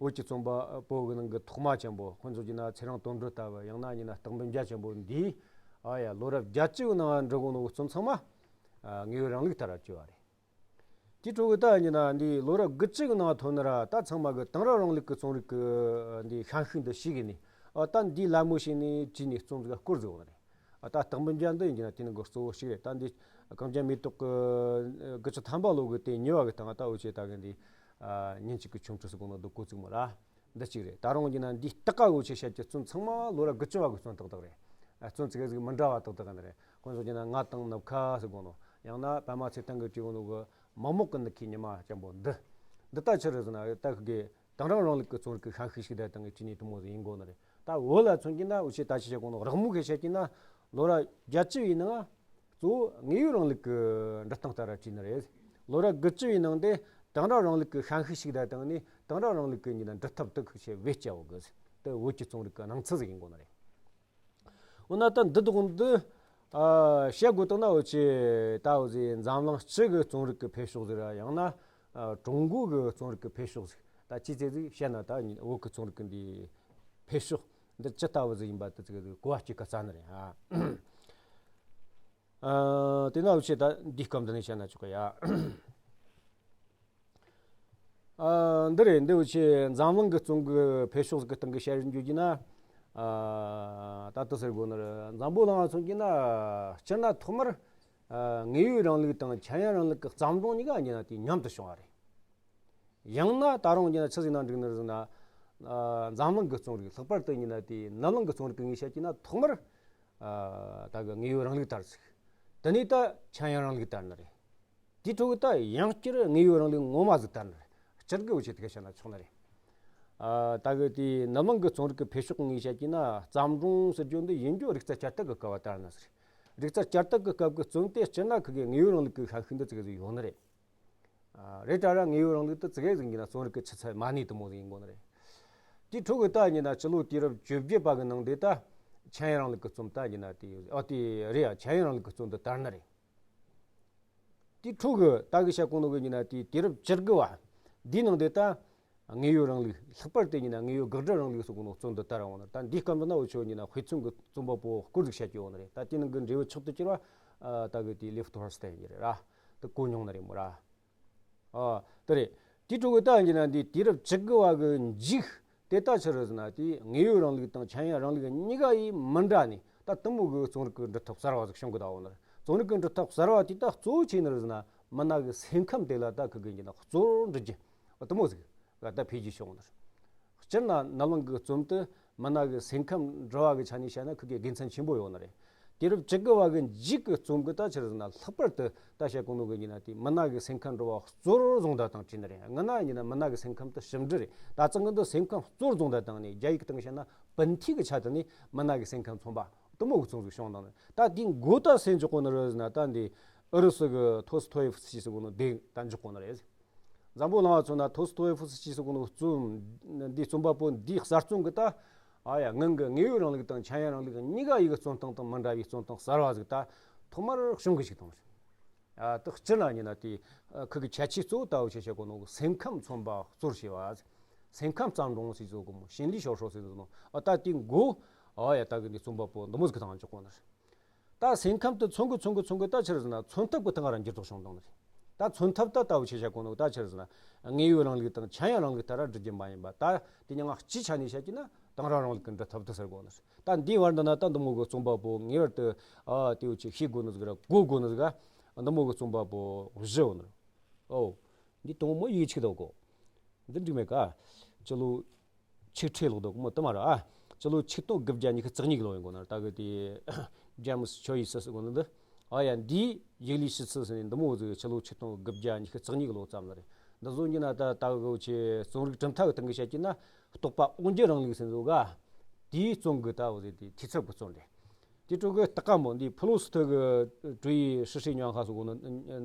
བོད་ཀྱི་རྩོམ་པ་པོ་གི་ནང་གི་ཐོག་མ་ཆེན་པོ་ཁོང་ཚོ་གྱི་ན་ཚེ་རིང་དོན་གྲུབ་ལྟ་བུ། ཡང་ན་ཉིན་ན་སྟག་འབུམ་རྒྱལ་ཆེན་པོ་འདིས། ཨ་ཡ། ལོ་རབས་བརྒྱད་ཅུ་གི་ནང་འབྲི་གོ་ནོ་གི་རྩོམ་ཚང་མ། ཨ། དངོས་ཡོད་རིང་ལུགས་ལྟར་བྲིས་པ་རེད། དེ་འཕྲོ་གི་ད་ཡིན་ན་འདི་ལོ་རབས་དགུ་བཅུ་གི་ནང་ཐོན་ནི་ར་ད་ཚང་མ་གི་དེང་རབས་རིང་ལུགས་ཀྱི་རྩོམ་རིག་གི་འདི་ཤན་ཤུགས་འདི་ཤེས་གི་ནི། ཨ། ད་འདི་ལད་མོ་བྱས་ནས་བྲིས་ནས་རྩོམ་ཟིག་སྐོར་ཟིག་འོང་ནི་རེད། ཨ། ད་སྟག་འབུམ་རྒྱལ་འདི་ཡིན་གྱི་ན་དེ་ནང་གི་གཙོ་བོ་ཞིག་རེད། ད་འདི་གངས་ཅན་མེ་ཏོག་གི་དགུ་བཅུ་ཐམ་པ་ལོ་གི་དེབ་གཉིས་པ་གི་སྟེང་ད་འུ་ཆོས་ད་གི་འདི། ཨ། ཉིན་གཅིག་གི་ཆོ་འཕྲུལ་ཟེར་གོ་ནོ་འདི་བཀོད་བཙུགས་མོ་ར། འདི་གཅིག་རེད། ད་རུང་ཡིན་ན་འདིའི་སྟེང་ག་འུ་ཆོས་བཤད་རྒྱུ་རྩོམ་ཚང་མ་ལོ་རབས་དགུ་བཅུ་བ་གི་རྩོམ་ཏག་ཏག་རེད། ཨ། རྩོམ་ཙི་གེ་ཟིག་མི་འདྲ་བ་ཏག་ཏག་གི་ནི་རེད། ཁོང་ཚོ་གྱི་ན་ང་དང་ནུབ་ཁ་ཟེར་གོ་ནོ། ཡང་ན་པདྨ་ཚེ་བརྟན་གྱིས་བྲིས་གོ་ནོ་གི་མག་མོག་གི་ནུབ་ཁའི་ཉི་མ་ཅན་པོ་འདི། འདི་ད་ཆི་རེད་ཟེར་ན་ད་གི་དེང་རབས་རིང་ལུགས་ཀྱི་རྩོམ་རིག་གི་ཤན་ཤུགས་ཤིག་ད་དང་གི་བྲིས་ནས་དུ་མོ་ཟིག་ཡིན་གོ་ནི་རེད། ད་བོད་ལ་མཚོན་གྱི་ན་འུ་ཆོས་ད་ཆི་བཤད་གོ་ནོ་རགས་མོ་གི་བཤད་ཀྱི་ན་ལོ་རབས་བརྒྱད་ཅུ་བའི་ནང་གཙོ་བོ་དངོས་ཡོད་རིང་ལུགས་ཀྱི་འབྲི་སྟངས་ལྟར་བྲིས་ནི་རེད། ལོ་རབས་དགུ་བཅུ་བའི་ནང་དེ་དེང་རབས་རིང་ལུགས་ཀྱི་ཤན་ཤུགས་ཤིག་ད་དང་ནི་དེང་རབས་རིང་ལུགས་ཀྱི་ཉིན་འབྲི་ཐབས་དུ་ཁུག་ཆེ་བེད་སྤྱད་འོ་གི། དེ་བོད་ཀྱི་རྩོམ་རིག་གི་སྣང་ཚུལ་ཟིག་ཡིན་གོ་ནི་རེད། འོ་ན་ད་འདི་དག་འདི། ཨ། བཤད་དགོས་དང་ན་འུ་ཆོས་ད་འུ་ཟིག་འཛམ་གླིང་སྤྱི་གི་རྩོམ་རིག་གི་འཕེལ་ཕྱོགས་ཟིག་ར་ཡང་ན། ཨ། ཀྲུང་གོ་གི་རྩོམ་རིག་གི་འཕེལ་ཕྱོགས་ཟིག་ད་ཅི་ཙེ་ཟིག་བཤད་ན་ད་བོད་གི་རྩོམ་རིག་གི་འདི་འཕེལ་ཕྱོགས་འདི་ཅི་ལྟ་བུ་ཟིག་ཡིན་པ་དེ་ཙི་གི་གོ་བ་སྐྱེ་ཁ་ཚ་ནི་རེད་ཨ། ཨ། དེ་ན་འུ་ཆོས་ད་འདིའི་སྐབས་འདི་ནས་བཤད་ན་ཆོག་གི་ཡ། ཨ། འདི་རེད། འདི་འུ་ཆོས་འཛམ་གླིང་གི་རྩོམ་གི་འཕེལ་ཕྱོགས་ཀྱི་སྟེང་གི་བཤད་རྒྱུ་ཡིན་ན། ཨ། ད་ལྟ་ཟེར་དགོས་ནི་རེད། འཛམ་བུ་གླིང་ང་མཚོན་གྱི་ན་སྤྱིར་ན་ཐོག་མར། ཨ། དངོས་ཡོད་རིང་ལུགས་དང་ཆ་ཡང་རིང་ལུགས་ཀྱི་བརྩམས་སྒྲུང་གཉིས་ཀ་ཡིན་ན་དེ་མཉམ་དུ་བྱུང་བ་རེད། ཡང་ན་ད་རུང་ཡིན་ན་ཆི་ཟིག་ན་འགྲིག་ནི་རེད་ཟེར་ན། ཨ། འཛམ་གླིང་གི་རྩོམ་རིག་ལྷག་པར་དུ་ཡིན་ན་དེ་ནམ་གླིང་གི་རྩོམ་རིག་གི་ངོས་བཤད་ཀྱི་ན་ཐོག་མར། ཨ། ད་གི་དངོས་ཡོད་རིང་ལུགས་ལྟར་ཟིག་དེ་ནས་ད་ཆ་ཡང་རིང་ལུགས་ལྟར་ནི་རེད། དེའི་ཁྲོད་ཀྱི་ད་ཡང་བསྐྱར་དངོས་ཡོད་རིང་ལུགས་ངོ་མ་ཟིག་ལྟར་ནི་རེད། སྤྱིར་གི་འུ་ཆོས་དེ་ག་བཤད་ན་ཆོག་ནི་རེད། ཨ། ད་གི་དེ་ནམ་གླིང་གི་རྩོམ་རིག་གི་འཕེལ་ཕྱོགས་ངོས་བཤད་ཀྱི་ན་བརྩམས་སྒྲུང་ཟེར་རྒྱུ་འདི་ཡིན་རྒྱུ་རིག་རྩལ་བསྐྱར་དར་གི་སྐབས་བ་ལྟར་ནི་ཟིག་རིག་རྩལ་བསྐྱར་དར་གི་སྐབས་ཀྱི་རྩོམ་དེ་སྤྱིར་ན་ཁི་གི་དངོས་ཡོད་རིང་ལུགས་ཀྱི་ཤན་ཤུགས་འདི་ཙི་གེ་ཟིག་ཡོད་ནི་རེད། ཨ། རེད་ད་ར་དངོས་ཡོད་རིང་ལུགས་དེ་ཙི་གེ་ཟིག་ཡིན་ན་རྩོམ་རིག་གི་ཆུ་ཚད་མ་ནི་དུ་མོ་ཟིག་ཡིན་དགོས་ནི་རེད། དེའི་ཁྲོད་ཀྱི་ད་ཡིན་ན་སྤྱི་ལོ་དུས་རབས་བཅོ་བརྒྱད་པ་གི་ནང་དེ་ད་ཆ་ཡང་རིང་ལུགས་ཀྱི་རྩོམ་ད་ཡིན་ན་དེ་ཡོད། ཨ། དེ་རེད་ཡ། ཆ་ཡང་རིང་ལུགས་ཀྱི་རྩོམ་དེ་དར་ནི་རེད། དེའི་ཁྲོད་ཀྱི་ད་གི་བཤད་གོ་ནོ་གི་ཡིན་ན་དེ་དུས་རབས་བཅུ་དགུ་བ་འདིའི་ནང་དེ་ད་དངོས་ཡོད་རིང་ལུགས། ལྷག་པར་དུ་ཡིན་ན་དངོས་ཡོད་དགག་སྒྲུབ་རིང་ལུགས་སུ་གོ་ནོ་རྩོམ་དེ་དར་འོང་ནི། ད་འདིའི་སྐབས་འདི་ན་འུ་ཆོ་ཡིན་ན་དཔེ་མཚོན་གྱི་རྩོམ་པ་པོ་སྐོར་ཟིག་བཤད་རྒྱུ་ཡོད་ནི་རེད། ད་དེ་ནང་གི་འབྲས་བུ་མཆོག་ཏུ་གྱུར་བ། ཨ། ད་གི་དེ་ལེབ་ཐོལ་སྟོན་ཡིན་རེད་ར། དེ་གོ་མྱོང་ནི་རེད་མོ་ར། ཨ། དེ་རེད། དེའི་ཁྲོད་ཀྱི་ད་ཡིན་ན་འདི་དུས་རབས་བཅུ་དགུ་བ་གི་མཇུག་དེ་ད་ཆི་རེད་ཟེར་ན་དེ་དངོས་ཡོད་རིང་ལུགས་དང་ཆ་ཡང་རིང་ལུགས་གཉིས་ཀ་ཡིས་མི་འདྲ་ནི་ད་དུ་མོ་གི་རྩོམ་རིག་གི་འབྲི་ཐབས་གསར་བ་ཟིག་བྱུང་གི་ད་འོ་ན། རྩོམ་རིག་གི་འབྲི་ཐབས་གསར་བ་དེ་ད་གཙོ་བོ་ཆི་ནི་རེད་ཟེར་ན་མི་སྣ་གི་སེམས་ཁམས་དེ་ལ་ད་ཁི་གི་ཡིན་ན་གཙོ་བོར་འབྲི་རྒྱུ་དུ་མོ་ཟིག་ལ་ད་འཕེལ་རྒྱས་བྱུང་ནི། སྤྱིར་ན་ནམ་ལངས་གི་རྩོམ་དུ་མི་སྣ་གི་སེམས་ཁམས་འབྲི་བ་གི་ཆ་ནས་བཤད་ན་ཁི་གི་དགེ་མཚན་ཆེན་པོ་ཡོད་ནི་རེད། དུས་རབས་བཅུ་དགུ་བ་གི་མཇུག་གི་རྩོམ་གི་ད་ཆི་རེད་ཟེར་ན་ལྷག་པར་དུ་ད་བཤད་གོ་ནོ་གི་ཡིན་ན་དེ་མི་སྣ་གི་སེམས་ཁམས་འབྲི་བ་གཙོར་བཟུང་ད་དང་བྲིས་ནི་རེད། ང་ན་ཡིན་ན་མི་སྣ་གི་སེམས་ཁམས་དུ་ཞིབ་འབྲི་རེད། ད་ཙང་གི་འདི་སེམས་ཁམས་གཙོར་བཟུང་ད་དང་ནི་རྒྱ་ཡིག་སྟེང་བཤད་ན་本体གི་ཆ་དུ་ནི་མི་སྣ་གི་སེམས་ཁམས་མཚོན་པ་དུ་མོ་གི་རྩོམ་ཟིག་བྱུང་དང་ནི། ད་དེའི་མགོ་ད་སེམས་འཇོག་གོ་ནི་རེད་ཟེར་ན་ད་འདི་ཨུ་རུ་སུ་གི་ཐོལ་སྟོ་ཡེ་ཧྥི་སི་ཅི་ཟེར་གོ་ནོ་དེ་ད་འཇོག་གོ་ནི་རེད། འཛམ་བུ་གླིང་བ་ཚོ་ན་ཐོལ་སྟོ་ཡེ་ཧྥི་སི་ཅི་ཟེར་གོ་ནོ་རྩོམ་འདི་རྩོམ་པ་པོ་འདིའི་གསར་རྩོམ་གི་ད། ཨ་ཡ། སྔོན་གི་དངོས་ཡོད་རིང་ལུགས་དང་ཆ་ཡང་རིང་ལུགས་གཉིས་ཀ་ཡི་གི་རྩོམ་སྟངས་དང་མི་འདྲ་བའི་རྩོམ་སྟངས་གསར་བ་ཟིག་ད་ཐོག་མར་བྱུང་གི་ཞིག་དང་། ཨ། དེ་སྤྱིར་ན་ཡིན་ན་དེ་ཁི་གི་ཁྱད་ཆོས་གཙོ་བོ་ད་འུ་ཆོས་བཤད་གོ་ནོ་གི་སེམས་ཁམས་མཚོན་པ་གཙོར་བྱས་པ། སེམས་ཁམས་བརྩམས་སྒྲུང་ཟེར་ཟེར་གོ་མོ། 心理小说ཟེར་ཟེར་ནོ། ཨ། ད་དེའི་མགོ། ཨ་ཡ། ད་གི་འདི་རྩོམ་པ་པོ་འདི་མོ་ཟིག་གི་ཐང་འཇོག་གོ་ནི། ད་སེམས་ཁམས་དེ་མཚོན་གི་མཚོན་གི་མཚོན་གི་ད་ཆི་རེད་ཟེར་ན་མཚོན་ཐབས་ཀྱི་ཐང་ར་འགྱུར་ལྡོག་བྱུང་བཏང་ནི་རེད། ད་མཚོན་ཐབས་ད་ལྟ་འུ་ཆོས་བཤད་གོ་ནོ་ད་ཆི་རེད་ཟེར་ན་དངོས་ཡོད་རིང་ལུགས་དང་ཆ་ཡང་རིང་ལུགས་ལྟར་ར་སྒྲུབ་རྒྱུ་མ་ཡིན་པ། ད་དེ་ཉིན་ང་སྤྱིའི་ཆ་ནས་བཤད་ཀྱི་ན་ད་ དེང་རབས་རིང་ལུགས་ཀྱི་འབྲི་ཐབས་དེ་ཟེར་གོ་ནི། ད་འདིའི་བར་འདི་ན་ད་འདི་མོ་གི་རྩོམ་པ་པོ་ངེས་པར་དུ་ཨ་དེའུ་ཆེ་ཤེས་དགོས་ནི་ཟིག་ར་གོ་དགོས་ནི་ཟིག་ག་འདི་མོ་གི་རྩོམ་པ་པོ་བཞི་ཡོད་ནི། ཨོ། འདི་དང་མོ་ཡིག་ཆིག་དོ་གོ། འདི་འགྲིག་མེད་ཀ། སྤྱི་ལོ་ཆིག་ཁྲི་ལོག་དོ་མོ་དུ་མ་ར་ཨ། སྤྱི་ལོ་ཆིག་སྟོང་དགུ་བརྒྱ་ཉི་ཤུ་རྩ་གཉིས་ལོ་ཡིན་གོ་ནི། ད་གི་དེ་ཇེམ་སི་ཆོ་ཡི་སི་ཟེར་གོ་ནི་འདི། ཨ་ཡ་འདིའི་ཡིག་ལས་ཕྱི་ཚུལ་ཟེར་ནས་འདི་མོ་ཟིག་སྤྱི་ལོ་ཆིག་སྟོང་དགུ་བརྒྱ་ཉི་ཤུ་རྩ་གཉིས་ལོ་ཙམ་ལ་རེད། འདི་བཟོ་རྒྱུ་ན་ད་ད་གི་ཆེ་རྩོམ་རིག་གྲུབ་མཐའ་གི་སྟེང་གི་བཤད་རྒྱུ་ན་རྟོགས་པ་དབང་སྒྱུར་རིང་ལུགས་ཟེར་ནི་ཟིག་ག་དེའི་རྩོམ་གི་ད་བོ་ཟེར་དེ་འཐུས་ཚབ་གི་རྩོམ་རེད། དེ་འཕྲོ་གི་ལྟ་ཀ་མོ་འདི་ཕུ་ལོ་སི་ཐི་གི་ཀྲུའུ་ཡི་ཧྲི་ཧྲི་ཉང་ཧ་སོགས་གོ་ནི་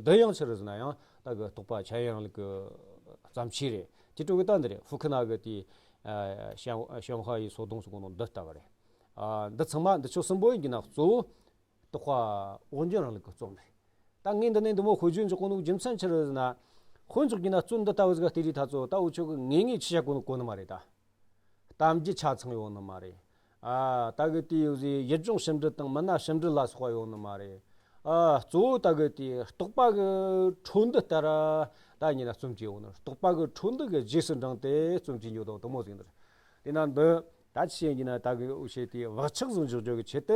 འདི་ཡང་ཕྱིར་ཟིན་ན་ཡང་ད་གི་རྟོགས་པ་འཆར་ཡན་ལུགས་ཀྱི་བརྩམས་ཆོས་རེད། དེ་འཕྲོ་གི་ད་འདི་རེད། ཧྥུ་ཁི་ན་གི་དེ་ཞང་ཞང་ཧྭ་ཡི་སོ་དོང་སོགས་གོ་ནི་འདི་ལྟ་བ་རེད། ཨ་འདི་ཚང་མ་འདི་ཆོ་གསུམ་པོ་ཡིན་གྱི་ན་གཙོ་བོ་རྟོགས་པ་དབང་སྒྱུར་རིང་ལུགས་ཀྱི་རྩོམ་རེད། ད་ངས་འདི་ནས་འདི་མོ་དཔེ་བརྗོད་འཇོག་གོ་ནི་རྒྱུ་མཚན་ཕྱིར་ཟིན་ན། དཔེ་འཇོག་རྒྱུ་ན་རྩོམ་འདི་ལྟ་བུ་ཟིག་ག་བལྟས་རིས་ད་གཙོ་ད་འུ་ཆོ་གི་ངེས་ངེས་ཆི་བྱ་གོ་ནི་གོ་ནི་མ་རེད་ད། གཏམ་རྒྱུད་ཆ་ཚང་ཡོད་ནི་མ་རེད། ཨ་ད་གི་དེའི་ཡུལ་ལྗོངས་ཞིབ་འབྲི་དང་མི་སྣ་ཞིབ་འབྲི་ལ་སོགས་པ་ཡོད་ནི་མ་རེད། ཨ་གཙོ་བོ་ད་གི་དེའི་རྟོགས་པ་གི་འཕྲོ་འདུ་ལྟར་ད་ཡིན་ན་རྩོམ་གྱི་ཡོད་ནི། རྟོགས་པ་གི་འཕྲོ་འདུ་གི་རྗེས་སུ་འབྲངས་ཏེ་རྩོམ་གྱི་འགྱོ་དང་དུ་མོ་ཟིག་འདིར། དེ་ན་འདི་ད་ཅི་ཡིན་གྱི་ན་ད་གི་འུ་ཆོས་དེའི་བག་ཆགས་ཟིག་འཇོག་རྒྱུ་གི་ཆེད་དུ་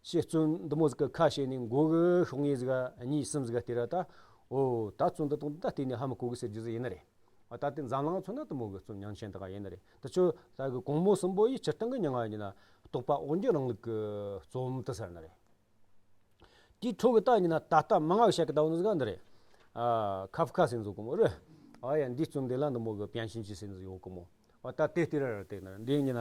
ཞེས་རྩོམ་འདི་མོ་ཟིག་གི་ཁ་ཕྱེ་ནས་མགོ་གི་ཤོག་ངོས་ཟིག་ག་གཉིས་གསུམ་ཟིག་ག་བལྟས་ར་ད། ཨོ་ད་རྩོམ་འདི་དང་འདི་ད་བལྟས་ནས་ཧ་མི་གོ་གི་ཟེར་རྒྱུ་ཟིག་ཡིན་ནི་རེད། ཨ་ད་དེ་འཛམ་གླིང་མཚོན་ན་དུ་མོ་གི་རྩོམ་ཉང་ཆེན་དག་ཡིན་ནི་རེད། དེ་ཆོ་ད་གི་གོང་མོ་གསུམ་པོ་ཡི་སྤྱིར་བཏང་གི་མྱིང་ང་ཡིན་ན་རྟོགས་པ་དབང་སྒྱུར་རིང་ལུགས་ཀྱི་རྩོམ་དུ་ཟེར་ནི་རེད། དེའི་འཕྲོ་གི་ད་ཡིན་ན་ད་ལྟ་མང་ང་བཤད་གི་ད་འོ་ནི་ཟིག་འདི་རེད། ཨ་ཁབ་ཁ་ཟེར་ཟིག་གོ་མོ་རེད། ཨ་ཡ་འདིའི་རྩོམ་འདི་ལ་འདི་མོ་གི་པན་ཤིན་ཅི་ཟེར་ཟིག་ཡོད་གི་མོ། ཨ་ད་དེ་ལྟེ་ར་ར་དེ་ན་འདི་ཡིན་ན་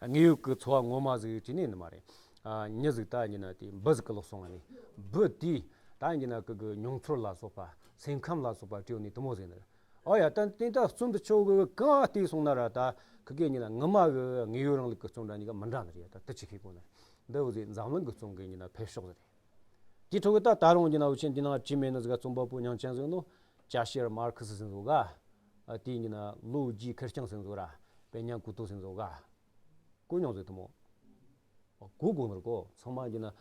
དངོས་ཡོད་ཀྱི་འཚོ་བ་ངོ་མ་ཟིག་བྲིས་ནས་ནི་མ་རེད། ཨ་མྱི་ཟིག་ད་ཡིན་ན་དེ་འབུ་ཟིག་གི་ལོག་སོང་བ་ནི་འབུ་དེས་ད་ཡིན་ན་ཀི་གི་མྱོང་ཚོར་ལ་སོགས་པ་སེམས་ཁམས་ལ་སོགས་པ་བྲིས་ནས་དུ་མོ་ཟིག་ནི་རེད། ཨོ་ཡ་ད་དེ་ད་རྩོམ་འདི་ཆོ་གི་གང་བལྟས་སོང་ན་ར་ད་ཁི་གེ་ཉིད་ལ་ངི་མ་གི་དངོས་ཡོད་རིང་ལུགས་ཀྱི་རྩོམ་འདྲ་གཉིས་ཀ་མི་འདྲ་ནི་རེད། ད་དེ་ཅི་ཤེས་དགོས་ནི་རེད། འདི་འུ་ཟིག་འཛམ་གླིང་གི་རྩོམ་གི་ཉིད་ལ་འཕེལ་ཕྱོགས་ཟིག་རེད། དེ་ཁྲོད་ཀྱི་ད་ད་རུང་ཡིན་ན་འུ་ཆེན་འདི་ནང་བྲིས་མེད་ནི་ཟིག་ག་རྩོམ་པ་པོ་མྱིང་ཅན་ཟིག་ནོ་ཅཱ་ཤེར་མར་ཁི་སི་ཟིག་ཟོ་ག་ཨ་དེ་ཡིན་ན་ལོ་རྒྱུས་ཁེར་རྐྱང་ཟིག་ཟོ་ར་པེ་ཉང་ཀུ་ཏོ་ཟིག་ཟོ་ག་གོ་མྱོང་ཟིག་དུ་མོ། གོ་གོ་ནོར་གོ་ཚང་མ་ཡིན་ན་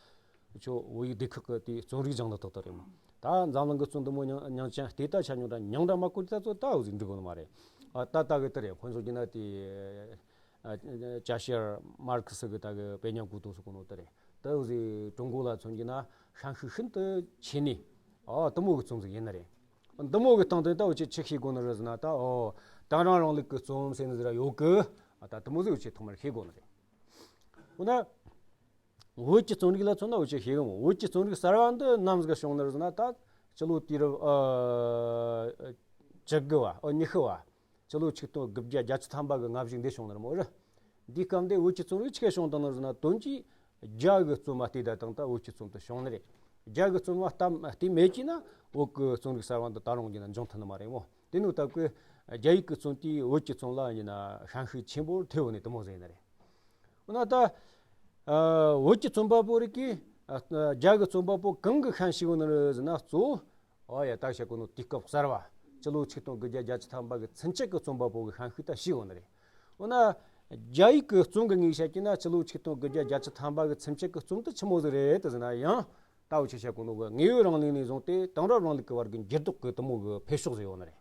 ཁྱོད་བོད་ཡིག་སྡེ་ཁག་གི་དེའི་རྩོམ་རིག་སྦྱང་ནི་ཏག་ཏག་རེད་མོ། ད་འཛམ་གླིང་གི་རྩོམ་འདི་མོ་མྱིང་མྱིང་ཅན་བལྟས་ད་ཆ་མྱོང་འདྲ་མྱོང་འདྲ་མ་གོ་དེ་ད་ཚོ་ད་འུ་ཟིག་འགྲིག་གོ་ནི་མ་རེད། ཨ་ད་ད་གི་དེ་རེད། དཔེ་འཇོག་རྒྱུ་ན་དེ་ཨ་ཅཱ་ཤེར་མར་ཁི་སི་གི་ད་གི་པེ་ཉང་ཀུ་ཏོ་སོགས་གོ་ནོ་དེ་རེད། ད་འུ་ཟིག་ཀྲུང་གོ་ལ་མཚོན་རྒྱུ་ན་ཤན་ཤུགས་ཤིན་ཏུ་ཆེ་ནི་ཨ་དུ་མོ་གི་རྩོམ་ཟིག་ཡིན་ནི་རེད། དུ་མོ་གི་སྟེང་དུ་ད་འུ་ཆོས་ཆི་ཤེས་གོ་ནི་རེད་ཟེར་ན་ད་ཨོ་དེང་རབས་རིང་ལུགས་ཀྱི་རྩོམ་ཟེར་ནི་ཟིག་ར་ཡོད་གི། ཨ་ད་དུ་མོ་ཟིག་འུ་ཆོས་ཐོག་མར་ཤེས་གོ་ནི་རེད། འོ་ན། བོད་ཀྱི་རྩོམ་རིག་ལ་མཚོན་ན་འུ་ཆོས་ཤེས་གི་མོ། བོད་ཀྱི་རྩོམ་རིག་གསར་བ་འདི་ནམ་ཟིག་བྱུང་ནི་རེད་ཟེར་ན་ད་སྤྱི་ལོ་དུས་རབས་ཨ་བཅུ་དགུ་བ་ཨ་ཉི་ཤུ་བ། སྤྱི་ལོ་ཆིག་སྟོང་དགུ་བརྒྱ་བརྒྱད་ཅུ་ཐམ་པ་གི་སྔ་གཞུག་འདི་བྱུང་ནི་རེད་མོ་རེད། འདིའི་སྐབས་འདི་བོད་ཀྱི་རྩོམ་རིག་ཆི་ག་བྱུང་བཏང་ནི་རེད་ཟེར་ན་དོན་གྱིས་རྒྱ་གི་རྩོམ་མ་བལྟས་ད་དང་ད་བོད་ཀྱི་རྩོམ་དུ་བྱུང་ནི་རེད། རྒྱ་གི་རྩོམ་མ་བལྟས་མེད་ཀྱི་ན་བོད་ཀྱི་རྩོམ་རིག་གསར་བ་འདི་ད་རུང་གི་ན་འབྱུང་ཐུབ་ནི་མ་རེད་མོ། དེ་ནི་ད་ཀོས་རྒྱ་ཡིག་གི་རྩོམ་དེས་བོད་ཀྱི་རྩོམ་ལ་ཡིན་ན་ཤན་ཤུགས་ཆེན་པོར་ཐེབས་ནས་དུ་མོ་ཟིག་ཡིན་ནི་རེད། འོ་ན་ད། ཨ་བོད་ཀྱི་རྩོམ་པ་པོ་རིགས་ཀྱིས་ཨ་རྒྱ་གི་རྩོམ་པ་པོ་གང་གི་ཤན་ཞུགས་ནི་རེད་ཟེར་ན་གཙོ་བོ། ཨོ་ཡ་ད་བཤད་གོ་ནོ་དུས་སྐབས་གསར་བ། སྤྱི་ལོ་ཆིག་སྟོང་དགུ་བརྒྱ་བརྒྱད་ཅུ་ཐམ་པ་གི་ཚུན་ཆད་ཀྱི་རྩོམ་པ་པོ་གི་ཤན་ཤུགས་ད་ཞུགས་ནི་རེད། འོ་ན། རྒྱ་ཡིག་གི་རྩོམ་གི་ངོས་བཤད་ཀྱི་ན་སྤྱི་ལོ་ཆིག་སྟོང་དགུ་བརྒྱ་བརྒྱད་ཅུ་ཐམ་པ་གི་ཚུན་ཆད་ཀྱི་རྩོམ་དེ་ཆི་མོ་ཟིག་རེད་དེ་ཟེར་ན་ཡང་། ད་འུ་ཆོས་བཤད་གོ་ནོ་གི་དངོས་ཡོད་རིང་ལུགས་ནས་བཟུང་སྟེ་དེང་རབས་རིང་ལུགས་ཀྱི་བར་གྱི་འགྱུར་ལྡོག་གི་དུ་མོ་གི་འཕེལ་ཕྱོགས་ཟིག་ཡོད་ནི་རེད།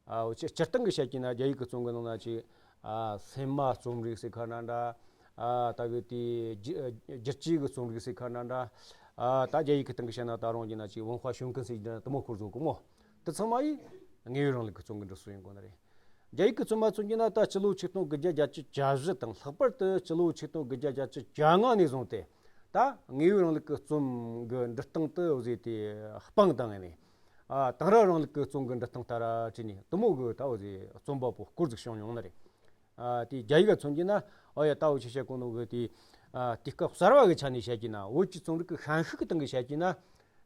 ཨ་འུ་ཆོས་སྤྱིར་བཏང་གི་བཤད་ཀྱི་ན་རྒྱ་ཡིག་གི་རྩོམ་གི་ནང་ན་ཅིག་ཨ་སེམས་མ་རྩོམ་རིག་ཟེར་ཁ་ན་འདྲ། ཨ་ད་གི་དེ་བསྒྱུར་བསྒྱུར་བཅོས་གི་རྩོམ་རིག་ཟེར་ཁ་ན་འདྲ། ཨ་ད་རྒྱ་ཡིག་གི་སྟེང་གི་བཤད་ན་ད་རུང་གི་ན་ཅིག་文化修根ཟེར་གྱི་ན་དུ་མོ་སྐོར་བཟོ་གི་མོ། དེ་ཚང་མ་ཡིས་དངོས་ཡོད་རིང་ལུགས་ཀྱི་རྩོམ་གི་འབྲི་སྲོལ་ཡིན་དགོས་ནི་རེད། རྒྱ་ཡིག་གི་རྩོམ་མ་མཚོན་གྱི་ན་ད་སྤྱི་ལོ་ཆིག་སྟོང་དགུ་བརྒྱ་བརྒྱད་ཅུ་གྱ་བཞི་དང་ལྷག་པར་དུ་སྤྱི་ལོ་ཆིག་སྟོང་དགུ་བརྒྱ་བརྒྱད་ཅུ་གྱ་ལྔ་ནས་བཟུང་སྟེ་ད་དངོས་ཡོད་རིང་ལུགས་ཀྱི་རྩོམ་གི་འབྲི་སྟངས་དེ་འུ་ཟིག་དེ་སྤངས་བཏང་ནས། ཨ་དེང་རབས་རིང་ལུགས་ཀྱི་རྩོམ་གི་འབྲི་སྟངས་ལྟར་བྲིས་ནས་དུ་མོ་གི་ད་འུ་ཟིག་རྩོམ་པ་པོ་སྐོར་ཟིག་བྱུང་མྱོང་ནི་རེད། ཨ་དེ་རྒྱ་ཡིག་ག་མཚོན་གྱི་ན་ཨོ་ཡ་ད་འུ་ཆོས་བཤད་གོ་ནོ་གི་དེ་ཨ་དུས་སྐབས་གསར་བ་གི་ཆ་ནས་བཤད་ཀྱི་ན་བོད་ཀྱི་རྩོམ་རིག་གི་ཤན་ཤུགས་གི་སྟེང་གི་བཤད་ཀྱི་ན།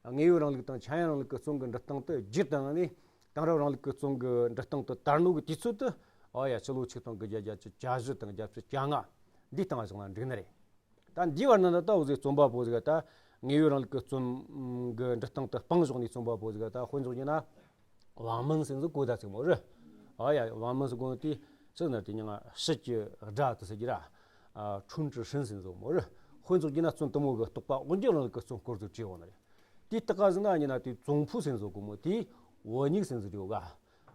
དངོས་ཡོད་རིང་ལུགས་དང་འཆར་ཡན་རིང་ལུགས་ཀྱི་རྩོམ་གྱི་འབྲི་སྟངས་དེ་བསྒྱུར་བཏང་ནས་དེང་རབས་རིང་ལུགས་ཀྱི་རྩོམ་གྱི་འབྲི་སྟངས་དེ་དར་ནོ་གི་དུས་ཚོད་དེ་ཨོ་ཡ་ཕྱི་ལོ་ཆིག་སྟོང་དགུ་བརྒྱ་བརྒྱད་ཅུ་གྱ་བཞི་དང་བརྒྱད་ཅུ་གྱ་ལྔ་འདིའི་སྟེང་བཞག་ན་འགྲིག་ནི་རེད། ད་འདིའི་བར་ན་ད་འུ་ཟིག་རྩོམ་པ་པོ་ཟིག་ད་དངོས་ཡོད་རིང་ལུགས་ཀྱི་རྩོམ་གྱི་འབྲི་སྟངས་དེ་སྤངས་བཞག་ནས་རྩོམ་པ་པོ་ཟིག་ད་དཔེ་འཇོག་རྒྱུ་ན། 王蒙ཟེར་ནི་ཟིག་གོ་ད་ཟིག་མོ་རེད། ཨ་ཡ་王蒙ཟེར་གོ་ནི་དེ་ཟེར་ན་དེ་ཉང་ཕྱི་གི་དགྲ་དེ་ཟེར་གྱི་ར། ཨ་ཁྲུན་ཀྲི་ཧྲིན་ཟེར་ནི་ཟིག་མོ་རེད། དཔེ་འཇོག་རྒྱུ་ན་རྩོམ་དུ་མོ་གི་རྟོགས་པ་དབང་སྒྱུར་རིང་ལུགས་ཀྱི་རྩོམ་སྐོར་དུ་བྲིས་ཡོད་ནི་རེད། དེ་ལྟ་ག་ཟེར་ན་ཉི་ན་དེ་ཙུང་ཕུ་ཟེར་ནི་ཟིག་གོ་མོ་དེ་འོ་ཉིག་ཟེར་ནི་ཟིག་རེད་ག་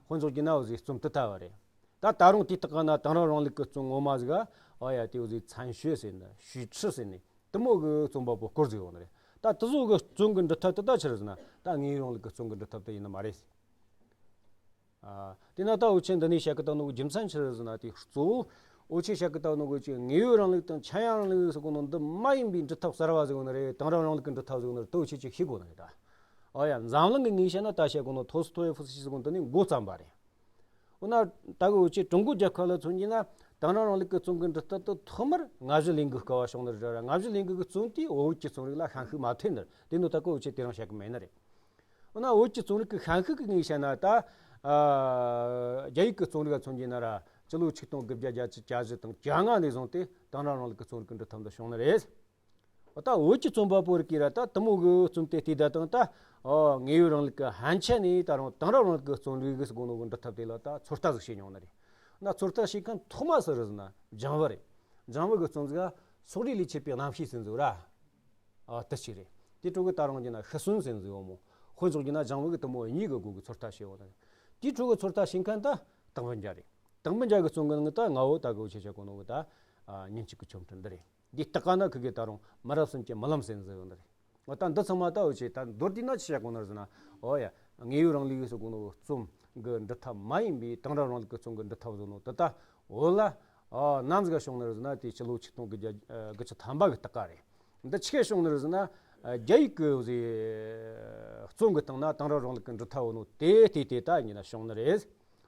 དཔེ་འཇོག་རྒྱུ་ན་འུ་ཟིག་རྩོམ་དེ་ལྟ་བ་རེད། ད་ད་རུང་དེ་ལྟ་ག་ན་དེང་རབས་རིང་ལུགས་ཀྱི་རྩོམ་ངོ་མ་ཟིག་ག་ ཨོ་ཡ་དེའུ་ཟིག་མཚན་ཞུས་ཟེར་ནས་ཞུས་ཁྲི་ཟེར་ནས་དེ་མོ་གི་རྩོམ་པ་པོ་སྐོར་ཟིག་ཡོང་ནི་རེད། ད་དེ་ཚོ་གི་རྩོམ་གི་འབྲི་ཐབས་དེ་ད་ཆི་རེད་ཟེར་ན་ད་དངོས་ཡོད་རིང་ལུགས་གི་རྩོམ་གི་འབྲི་ཐབས་དེ་ཡིན་ནི་མ་རེད། ཨ། དེས་ན་ད་འུ་ཆོས་འདི་ནས་བཤད་གི་བཏང་ནོ་གི་རྒྱུ་མཚན་ཆི་རེད་ཟེར་ན། དེ་གཙོ་བོ་འུ་ཆོས་བཤད་གི་བཏང་ནོ་གི་ཅིག་དངོས་ཡོད་རིང་ལུགས་དང་ཆ་ཡང་རིང་ལུགས་ཟེར་གོ་ནོ་འདི་མ་ཡིན་པའི་འབྲི་ཐབས་གསར་བ་ཟིག་ཡོད་ནི་རེད། དེང་རབས་རིང་ལུགས་ཀྱི་འབྲི་ཐབས་ཟིག་ཡོད་ནི་རེད། དེ་འུ་ཆོས་ཅིག་ཤེས་དགོས་ནི་རེད་ད། ཨོ་ཡ། འཛམ་གླིང་གི་ངོས་བཤད་ན་ད་བཤད་གོ་ནོ་ཐོ་སི་ཐོ་ཡེ་ཧྥུ་སི་ཟེར་གོ་འདི་ནས་འགོ་བརྩམས་པ་རེད། འོ་ན་ད་གི་འུ་ཆོས་ཀྲུང་གོ་རྒྱལ་ཁབ་ལ་མཚོན་གྱི་ན་དེང་རབས་རིང་ལུགས་ཀྱི་རྩོམ་གི་འབྲི་ཐབས་དེ་ཐོག་མར་ལྔ་བཞི་ལས་འགུལ་སྐབས་བ་བྱུང་ནི་རེད། ལྔ་བཞི་ལས་འགུལ་གི་རྩོམ་དེ་བོད་ཀྱི་རྩོམ་རིག་ལ་ཤན་ཤུགས་མ་ཐེབས་ནི་རེད། དེ་ནོ་ད་གི་འུ་ཆོས་དེ་རིང་བཤད་གི་མེད་ནི་རེད། འོ་ན་བོད་ཀྱི་རྩོམ་རིག་གི་ཤན་ཤུགས་ཀྱི་ངོས་བཤད་ན་ད། ཨ། རྒྱ་ཡིག་གི་རྩོམ་རིག་ག་མཚོན་གྱི་ན་ར་སྤྱི་ལོ་ཆིག་སྟོང་དགུ་བརྒྱ་བརྒྱད་ཅུ་གྱ་བཞི་དང་གྱ་ལྔ་ནས་བཟུང་སྟེ་དེང་རབས་རིང་ལུགས་ཀྱི་རྩོམ་རིག་གི་འབྲི་ཐབས་འདི་བྱུང་ནི་རེད། འོ་ད་བོད་ཀྱི་རྩོམ་པ་པོ་རིགས་ཀྱིས་ར་ད་དེ་མོ་གི་རྩོམ་དེ་བལྟས་ད་དང་ད། ཨོ། དངོས་ཡོད་རིང་ལུགས་ཀྱི་ཕན་ཆད་ནས་ད་རུང་དེང་རབས་རིང་ལུགས་ཀྱི་རྩོམ་རིག་གི་སྒོ་ནོ་གི་འབྲི་ཐབས་དེ་ལ་ད་ཚོད་ལྟ་ཟིག་བྱས་མྱོང་ནི་རེད། ན་ཚོད་ལྟ་བྱེད་མཁན་ཐོག་མ་སུ་རེད་ཟེར་ན་ལྗང་བུ་རེད། ལྗང་བུ་གི་རྩོམ་ཟིག་ག་སོག་རིས་ལས་མཆེད་པའི་རྣམ་ཤེས་ཟེར་ཟིག་ར། ཨ། དེ་གཅིག་རེད། དེ་ཕྲུ་གུ་ད་རུང་གྱི་ན་ཤི་གསོན་ཟེར་ཟིག་ཡོད་མོ། དཔེ་འཇོག་གྱི་ན་ལྗང་བུ་གི་དེ་མོ་གཉིས་གི་སྒོ་གི་ཚོད་ལྟ་བྱས་ཡོད་ནི་རེད། དེ་ཕྲུ་གུ་ཚོད་ལྟ་བྱེད་མཁན་ད་སྟག་སྤུན་རྒྱལ་རེད། སྟག་སྤུན་རྒྱལ་གི་རྩོམ་གི་ནང་ད་ང་བོ་ད་གི་འུ་ཆོས་བཤད་གོ་ནོ་གི་ད། ཨ། ཉིན་གཅིག་གི་ཆོ་འཕྲུལ་འདི་རེད། འདི་སྟག་ག་ན་ཁི་གེ་ད་རུང་མི་རབས་གསུམ་གྱི་རྨི་ལམ་ཟེར་ཟིག་ཡོད་ནི་རེད། འོ་ད་འདི་ཚང་མ་ད་འུ་ཆོས་ད་མདོར་བསྡུས་ན་ཅི་བཤད་གོ་ནི་རེད་ཟེར་ན། འོ་ཡ། དངོས་ཡོད་རིང་ལུགས་ཟེར་གོ་ནོ་རྩོམ་གི་འབྲི་ཐབས་མ་ཡིན་པའི་དེང་རབས་རིང་ལུགས་ཀྱི་རྩོམ་གི་འབྲི་ཐབས་ཟེར་ནོ་དེ་ད་བོད་ལ། ཨ། ནམ་ཟིག་བྱུང་ནི་རེད་ཟེར་ན་དེ་སྤྱི་ལོ་ཆིག་སྟོང་དགུ་བརྒྱ་དགུ་བཅུ་ཐམ་པ་གི་སྟག་ག་རེད། འདི་ཆི་གེ་བྱུང་ནི་རེད་ཟེར་ན། རྒྱ་ཡིག་གི་ཟེ་རྩོམ་གི་སྟེང་ན་དེང་རབས་རིང་ལུགས་ཀྱི་འབྲི་ཐབས་ཡོད་ནོ་དེ་དེ་དེ་ད་ཡིན་ན་བྱུང་ནི་རེད།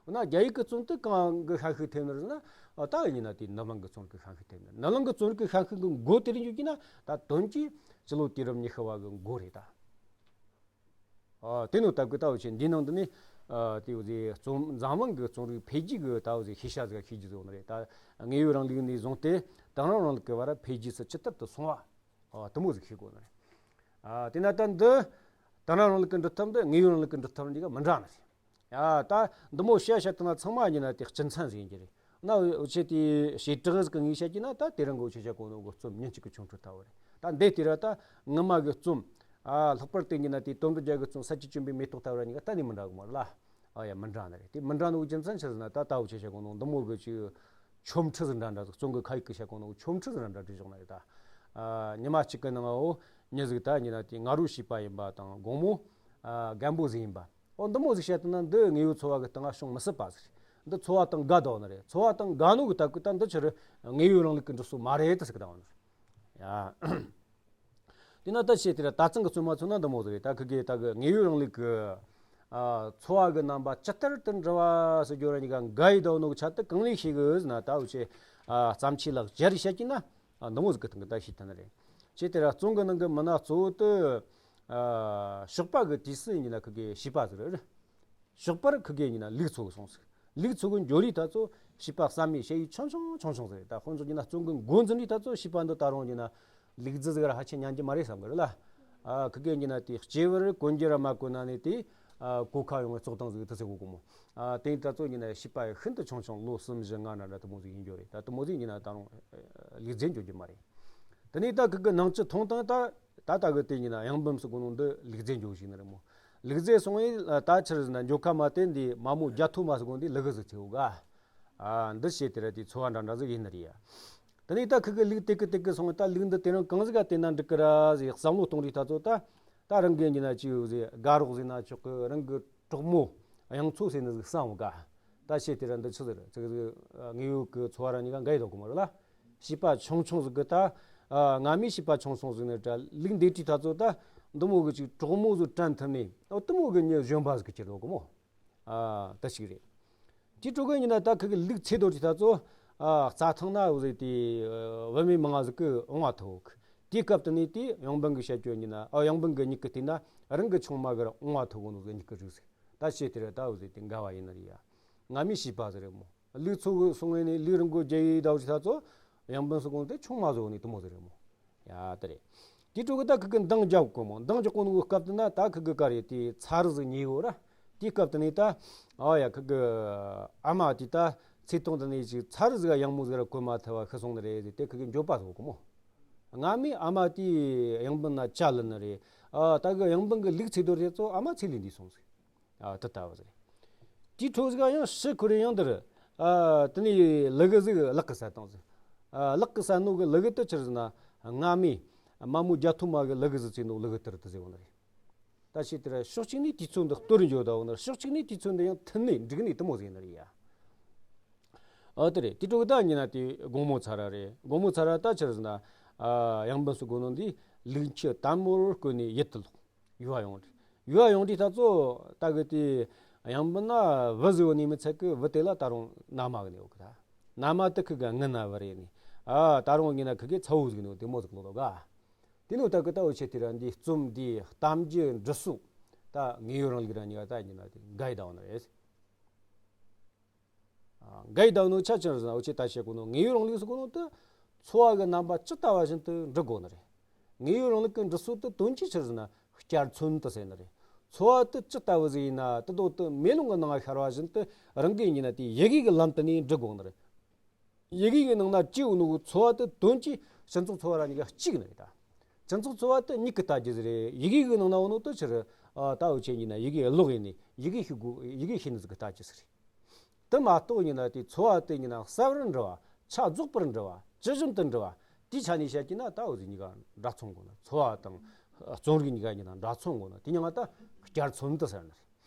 འོ་ན་རྒྱ་ཡིག་གི་རྩོམ་དེ་གང་གི་ཤན་ཤུགས་ཐེབས་ནི་རེད་ཟེར་ན། ཨ། ད་ཡིན་ན་དེ་ནི་ལིང་གི་རྩོམ་རིག་གི་ཤན་ཤུགས་ཐེབས་ནི། ནི་ལིང་གི་རྩོམ་རིག་གི་ཤན་ཤུགས་གི་མགོ་དེ་རིང་འཇུག་གི་ན་ད་དོན་གྱི་སྤྱི་ལོ་དུས་རབས་ཉི་ཤུ་བ་གི་མགོ་རེད་ད། ཨ། དེ་ནོ་སྟབས་ཀྱིས་ད་འུ་ཆོས་འདིའི་ནང་དུ་ནི། ཨ། དེའུ་ཟེ་རྩོམ་འཛམ་གླིང་གི་རྩོམ་རིག་འཕེལ་རྒྱས་ཀྱི་ད་འུ་ཟེ་ཤེས་བྱ་ཟིག་ཤེས་རྒྱུ་ཟིག་ཡོད་ནི་རེད། ད་དངོས་ཡོད་རིང་ལུགས་ནས་བཟུང་སྟེ་དེང་རབས་རིང་ལུགས་ཀྱི་བར་འཕེལ་རྒྱས་སུ་ཇི་ལྟར་དུ་སོང་བ། ཨ། དེ་མོ་ཟིག་ཤེས་དགོས་ནི་རེད། ཨ། དེས་ན་ད་འདི་དེང་རབས་རིང་ལུགས་ཀྱི་འབྲི་ཐབས་འདི་དངོས་ཡོད་རིང་ལུགས་ཀྱི་འབྲི་ཐབས་འདི་ག་མི་འདྲ་ནི་རེད། ཡ། ད་འདི་མོ་བཤད་བཤད་བཏང་ན་ཚང་མ་ཡིན་ན་དེ་གཅིག་མཚུངས་ཟིག་ཡིན་གྱི་རེད། ན་འུ་ཆོས་དེ་བྱེ་བྲག་ཟིག་གི་ངོས་བཤད་ཀྱི་ན་ད་དེ་རིང་གི་འུ་ཆོས་བཤད་གོ་ནོ་གི་རྩོམ་ཉིན་གཅིག་གི་ཆོ་འཕྲུལ་ལྟ་བུ་རེད། ད་འདི་དེ་ར་ད་སྔ་མ་གི་རྩོམ། ཨ། ལྷག་པར་དུ་ཡིན་ན་དེ་དོན་གྲུབ་རྒྱལ་གི་རྩོམ་ས་བཅུ་བཅོམ་པའི་མེ་ཏོག་ལྟ་བུ་ར་གཉིས་ཀ་གཏན་ནས་མི་འདྲ་གི་མ་རེད་ལ། ཨ་ཡ། མི་འདྲ་ནི་རེད། དེ་མི་འདྲ་ནོ་གི་རྒྱུ་མཚན་ཆི་ཟེར་ན་ད་ད་འུ་ཆོས་བཤད་གོ་ནོ་འདི་མོ་གི་ཅིག་ཆོ་འཕྲུལ་ཟིག་འདྲ་འདྲ་ཟིག་རྩོམ་གི་ཁ་ཡིག་གི་བཤད་གོ་ནོ་གི་ཆོ་འཕྲུལ་ཟིག་འདྲ་འདྲ་བྲིས་བཞག་ནི་རེད་ད། ཨ། ཉི་མ་གཅིག་གི་ནང་འོ་མྱི་ཟིག་ད་ཡིན་ན་དེ་ང་རོ་བྱིས་པ་ཡིན་པ་དང་དགོང་མོ། ཨ། རྒན་པོ་ཟིག་ཡིན་པ། འོ་འདི་མོ་ཟིག་བཤད་བཏང་ན་འདི་དངོས་ཡོད་འཚོ་བ་གི་སྟེང་ང་བྱུང་མི་སྲིད་པ་ཟིག་རེད། འདི་འཚོ་བ་དང་འགལ་འདུག་ནི་རེད། འཚོ་བ་དང་འགལ་ནོ་གི་སྟབས་ཀྱིས་ད་འདི་ཆི་རེད། དངོས་ཡོད་རིང་ལུགས་ཀྱི་འབྲི་སྲོལ་མ་རེད་ད་ཟེར་གི་བཏང་བ་ནི་རེད། ཡ། དེས་ན་ད་བྱས་དེ་ར་ད་ཚང་གི་རྩོམ་མ་ཚོ་ན་འདི་མོ་ཟིག་རེད། ད་ཁི་གེ་ད་གི་དངོས་ཡོད་རིང་ལུགས་ཀྱི། ཨ། འཚོ་བ་གི་རྣམ་པ་ཇི་ལྟར་དུ་འབྲི་བ་ཟེར་རྒྱུ་ར་གཉིས་ཀ་འགལ་ཡི་འདུག་ནོ་གི་ཆ་དེ་གང་ལས་ཤེས་གི་ཟེར་ན། ད་འུ་ཆོས། ཨ། བརྩམས་ཆོས་ལ་སྦྱར་བཤད་ཀྱི་ན། ཨ། འདི་མོ་ཟིག་གི་སྟེང་གི་ད་ཤེས་ཐུབ་ནི་རེད། བྱས་དེ་ར་རྩོམ་གི་ནང་གི་མི་སྣ་གཙོ་བོ་དེ། ཨ། ཞོགས་པ་གི་དུས་སུ་ཡིན་ན་ཁི་གེ་བྱིས་པ་ཟིག་རེད། ཞོགས་པར་ཁི་གེ་ཡིན་ན་ལུག་འཚོ་གི་སོང་ཟིག་ལུག་འཚོ་གི་འགྱོ་རིས་ད་ཚོ་བྱིས་པ་བསམ་མེད་བྱེད་ཡུལ་ཆུང་ཆུང་ཆུང་ཆུང་ཟིག་རེད། ད་དཔེ་འཇོག་གྱི་ན་རྩོམ་གི་མགོ་འཛིན་རིས་ད་ཚོ་བྱིས་པ་འདི་ད་རུང་ཡིན་ན་ལུག་རྫི་ཟིག་ར་ཧ་ཅང་ཉན་རྒྱུ་མ་རེད་བསམ་གི་རེད་ལ། ཨ། ཁི་གེ་ཡིན་ན་དེ་སྐྱེས་བུར་གོན་རྒྱུ་ར་མ་གོན་ན་ནི་དེ། ཨ། གོ་ཁ་ཡོང་བའི་བཙོག་ཐང་ཟིག་དེ་ཟེར་གོ་གི་མོ། ཨ། དེ་ད་ཚོ་ཡིན་ན་བྱིས་པ་ཡི་ཤིན་ཏུ་ཆུང་ཆུང་ལོ་གསུམ་བཞི་ལྔ་འདྲ་འདྲ་དེ་མོ་ཟིག་ཡིན་རྒྱུ་རེད། ད་དེ་མོ་ཟིག་ཡིན་ན་ད་རུང་ལུག་རྫི་འགྱོ་རྒྱུ་མ་རེད། དེ་ནས་ད་ཁི་གི་ནང་ཆུ་འཐུང་སྟངས་ད། ད་ལྟ་གི་དེ་ཡིན་ན་གཡང་འབུམ་ཟེར་གོ་ནོ་འདི་ལུག་རྫི་འགྱོ་ཞིག་ནི་རེད་མོ། ལུག་རྫི་སོང་བས་ད་ཆི་རེད་ཟེར་ན་འགྱོ་ཁ་མ་དེ་འདི་མ་མོ་རྒྱ་ཐོ་མ་ཟེར་གོ་འདི་ལུ་གུ་ཟིག་ཚེ་བོ་ག་ཨ། འདི་བྱས་དེ་ར་དེ་འཚོ་བ་འདྲ་འདྲ་ཟིག་ཡིན་ནི་རེད་ཡ། དེ་ནས་ད་ཁི་གི་ལུག་དེ་གི་དེ་གི་སོང་བས་ད་ལུག་འདི་དེ་རིང་གང་ཟིག་ག་དེ་ན་འགྲིག་གི་ར་ཟིག་བསམ་བློ་གཏོང་རིས་ད་ཚོ་ད། ད་རང་གི་ཡིན་ན་ཅི་ཡོད་ཟེར་དགའ་རོགས་ཟེར་ན་ཆོག་གི། རང་གི་གྲོགས་མོ་གཡང་མཚོ་ཟེར་ནི་ཟིག་བསམ་བོ་ག་ད་བྱས་དེ་ར་འདི་ཆི་ཟེར་ཚིག་ཟིག་དངོས་ཡོད་ཀྱི་འཚོ་བ་ར་གཉིས་ཀ་འགལ་ཡི་འདུག་གི་མ་རེད་ལ། བྱིས་པ་ཆུང་ཆུང་ཟིག་གི་ད། ཨ། སྔ་མའི་བྱིས་པ་ཆུང་ཆུང་ཟིག་ནི་ད་ལུག་འདེད་དུས་ད་ཚོ་ད། འདི་མོ་གི་ཅིག་གྲོགས་མོ་ཟིག་དྲན་ཐུབ་ནས། ཨོ། དེ་མོ་གི་མྱི་གཞོན་པ་ཟིག་གི་གྱུར་འདུག་གི་མོ། ཨ། ད་ཞིག་རེད། དེ་ཕྲུ་གུ་ཡིན་ན་ད་ཁི་གི་ལུག་ཚེ་རྡོ་དེ་ད་ཚོ། ཨ། རྩྭ་ཐང་ན་འོ་ཟེར་དེ། ཨ། བུད་མེད་མང་ང་ཟིག་གི་འོང་བ་ཐུག་དེའི་སྐབས་དེ་ནས་དེ་གཡང་འབུམ་གི་བཤད་རྒྱུ་ཡིན་ན། ཨ། གཡང་འབུམ་གི་མྱིག་གི་སྟེང་ན་རང་གི་ཆུང་མ་གི་ར་འོང་བ་ཐུག་གོ་ནོ་ཟིག་མྱིག་གི་རིགས་ཟིག་ད་བྱས་དེ་ར་ད་འོ་ཟེར་དེ་འགལ་བ་ཡིན་ནི་རེད་ཡ། སྔ་མའི་བྱིས་པ་ཟིག་རེད་མོ། ལུག་འཚོ་གི་སོང་བས་ནས་ལུག་རིན་གོང་རྒྱག་ཡི་ཟླ་བ་ཅིག་ད་ཚོ་གཡང་འབུམ་ཟེར་གོ་ནོ་དེ་ཆུང་མ་ཟིག་ནས་དེ་མོ་ཟིག་རེད་མོ། ཡ། དེ་རེད། དེ་ཕྲུ་གུ་ད་ཁི་གི་འདང་རྒྱག་གོ་མོ། འདང་རྒྱག་གོ་ནོ་གི་སྐབས་དེ་ན་ད་ཁི་གི་ག་རེ་དེ་ཚ་རུ་ཟིག་ཉོས་ཡོད་ར། དེའི་སྐབས་དེ་ནས་ད། ཨ་ཡ། ཁི་གི་ཨ་མ་དེ་ད་ཚེ་ཐང་དེ་ནས་ཅིག་ཚ་རུ་ཟིག་གཡང་མོ་ཟིག་ར་གོན་མ་ཐུབ་བ་ཤི་སོང་ནི་རེད་ཟེར་དེ་ཁི་གི་འགྱོད་པ་ཟིག་གོ་མོ། སྔ་མའི་ཨ་མ་དེས་གཡང་འབུམ་ན་ཇ་བླུད་ནི་རེད། ཨ། ད་གི་གཡང་འབུམ་གི་ལུག་ཚེ་རྡོ་དེ་ཚོ་ཨ་མ་ཚེ་ལས་འདས་སོང་ཟིག་ཨ། དེ་ལྟ་བུ་ཟིག་དེའི་ཕྲུ་གུ་ཟིག་ཡང་ཕྱིར་འཁོར་རེ་ཡང་དེར། ཨ། དེ་ནས་ལུ་གུ་ཟིག་ལག་གི་ཟ་བཏང་ཟིག་ཨ། ལག་གི་ཟ་ནོ་གི་ལུ་གུ་དེ་ཆི་རེད་ཟེར་ན། རྔ་མའི་མ་མོ་རྒྱ་ཐོ་མ་གི་ལུ་གུ་ཟིག་བཙས་ནོ་ལུ་གུ་དེ་རེད་དེ་ཟེར་བ་ནི་རེད། ད་ཅི་དེ་ར་ཕྱོགས་གཅིག་ནས་དུས་ཚོད་འདི་གཏོར་འཇོག་ད་བ་ནི་རེད། ཕྱོགས་གཅིག་ནས་དུས་ཚོད་འདི་ཡང་མཐུད་ནས་འགྲིག་ནས་དེ་མོ་ཟིག་ནི་རེད་ཡ། ཨ། དེ་རེད། དེ་འཕྲོ་གི་ད་ཡིན་ན་དེ་དགོང་མོ་ཚར་ར་རེད། དགོང་མོ་ཚར་ར་ད་ཆི་རེད་ཟེར་ན། ཨ། ཡང་འབུམ་ཟེར་གོ་ནོ་འདི་ལུག་ཁྱུ་དལ་མོར་བསྐོར་ནས་ཡུལ་དུ་ལོག་ཡུལ་བ་ཡོང་། ཡུལ་བ་ཡོང་དུས་ད་ཚོ་ད་གི་དེ་ཡང་འབུམ་ན་བུ་ཟིག་ཡོད་ནི་མི་ཚད་གི། བུ་དེ་ལ་ད་རུང་མནའ་མ་གི་ནི་ཡོད་གི། ད་མནའ་མ་དེ་ཁི་གི་ངི་ན་བུ་རེད་ནི། ཨ། ད་རུང་ཡིན་ན་ཁི་གི་ཚ་བོ་ཟིག་ནི་ཡོད། དེ་མོ་ཟིག་ལོ་ལོ་ག། དེ་ནི་ད་གི་ད་འུ་ཆེ་དེ་ར་འདི་རྩོམ་འདི་གཏམ་རྒྱུད་འབྲི་སྲོལ་ད་དངོས་ཡོད་རིང་ལུགས་ར་གཉིས་ཀ་ད་ཡིན་ན་དེ་འགལ་ཡི་ད་བ་ནི་རེད། ཨ། འགལ་ཡི་ད་བ་ནོ་ཆ་ཆི་རེད་ཟེར་ན། འུ་ཆེ་ད་བཤད་གོ་ནོ་དངོས་ཡོད་རིང་ལུགས་ཟེར་གོ་ནོ་དེ་འཚོ་བ་གི་རྣམ་པ་ཇི་ལྟ་བ་བཞིན་དུ་འབྲི་དགོ་ནི་རེད། དངོས་ཡོད་རིང་ལུགས་ཀྱི་འབྲི་སྲོལ་དེ་དོན་གྱིས་ཆི་རེད་ཟེར་ན་བསྐྱར་མཚོན་དུ་ཟེར་ནི་རེད། འཚོ་བ་དེ་ཇི་ལྟ་བུ་ཟིག་ཡིན་ན་དེ་དོ་དེ་མེ་ལོང་གི་ནང་ཤར་བ་བཞིན་དུ་རང་གིས་ཡིན་ན་དེ་ཡི་གེ་གི་ལམ་དུ་ནས་འབྲི་དགོ་ནི་རེད། ཡི་གེ་གི་ནང་ན་བྲིས་ཡོད་ནོ་གི་འཚོ་བ་དེ་དོན་གྱིས་སྤྱི་ཚོགས་འཚོ་བ་ར་གཉིས་ཀ་གཅིག་ནི་རེད་ད། སྤྱི་ཚོགས་འཚོ་བ་དེ་མྱིག་གིས་ལྟ་རྒྱུ་ཟིག་རེད། ཡི་གེ་གི་ནང་ན་ཡོད་ནོ་དེ་ཆི་རེད། ཨ། ད་འུ་ཆེ་ཡིན་ན་ཡི་གེ་ཀློག་ཡིན་ནི་ཡི་གེ་ཤེས་ནི་ཟིག་གིས་ལྟ་རྒྱུ་ཟིག་རེད། དེ་མ་གཏོགས་ཡིན་ན་དེ་འཚོ་བ་དེ་ཡིན་ན་གསལ་བར་འབྲི་བ། ཆ་རྫོགས་པར་འབྲི་བ། ཇི་བཞིན་དུ་འབྲི་བ། དེའི་ཆ་ནས་བཤད་ཀྱི་ན་ད་འུ་ཟིག་གཉིས་ཀ་འདྲ་མཚུངས་དགོས་ན། འཚོ་བ་དང་རྩོམ་རིག་གཉིས་ཀ་ཡིན་ན་འདྲ་མཚུངས་དགོས་ན། དེ་ཉིད་ང་ད་བསྐྱར་མཚོན་དུ་ཟེར་ནི་རེད།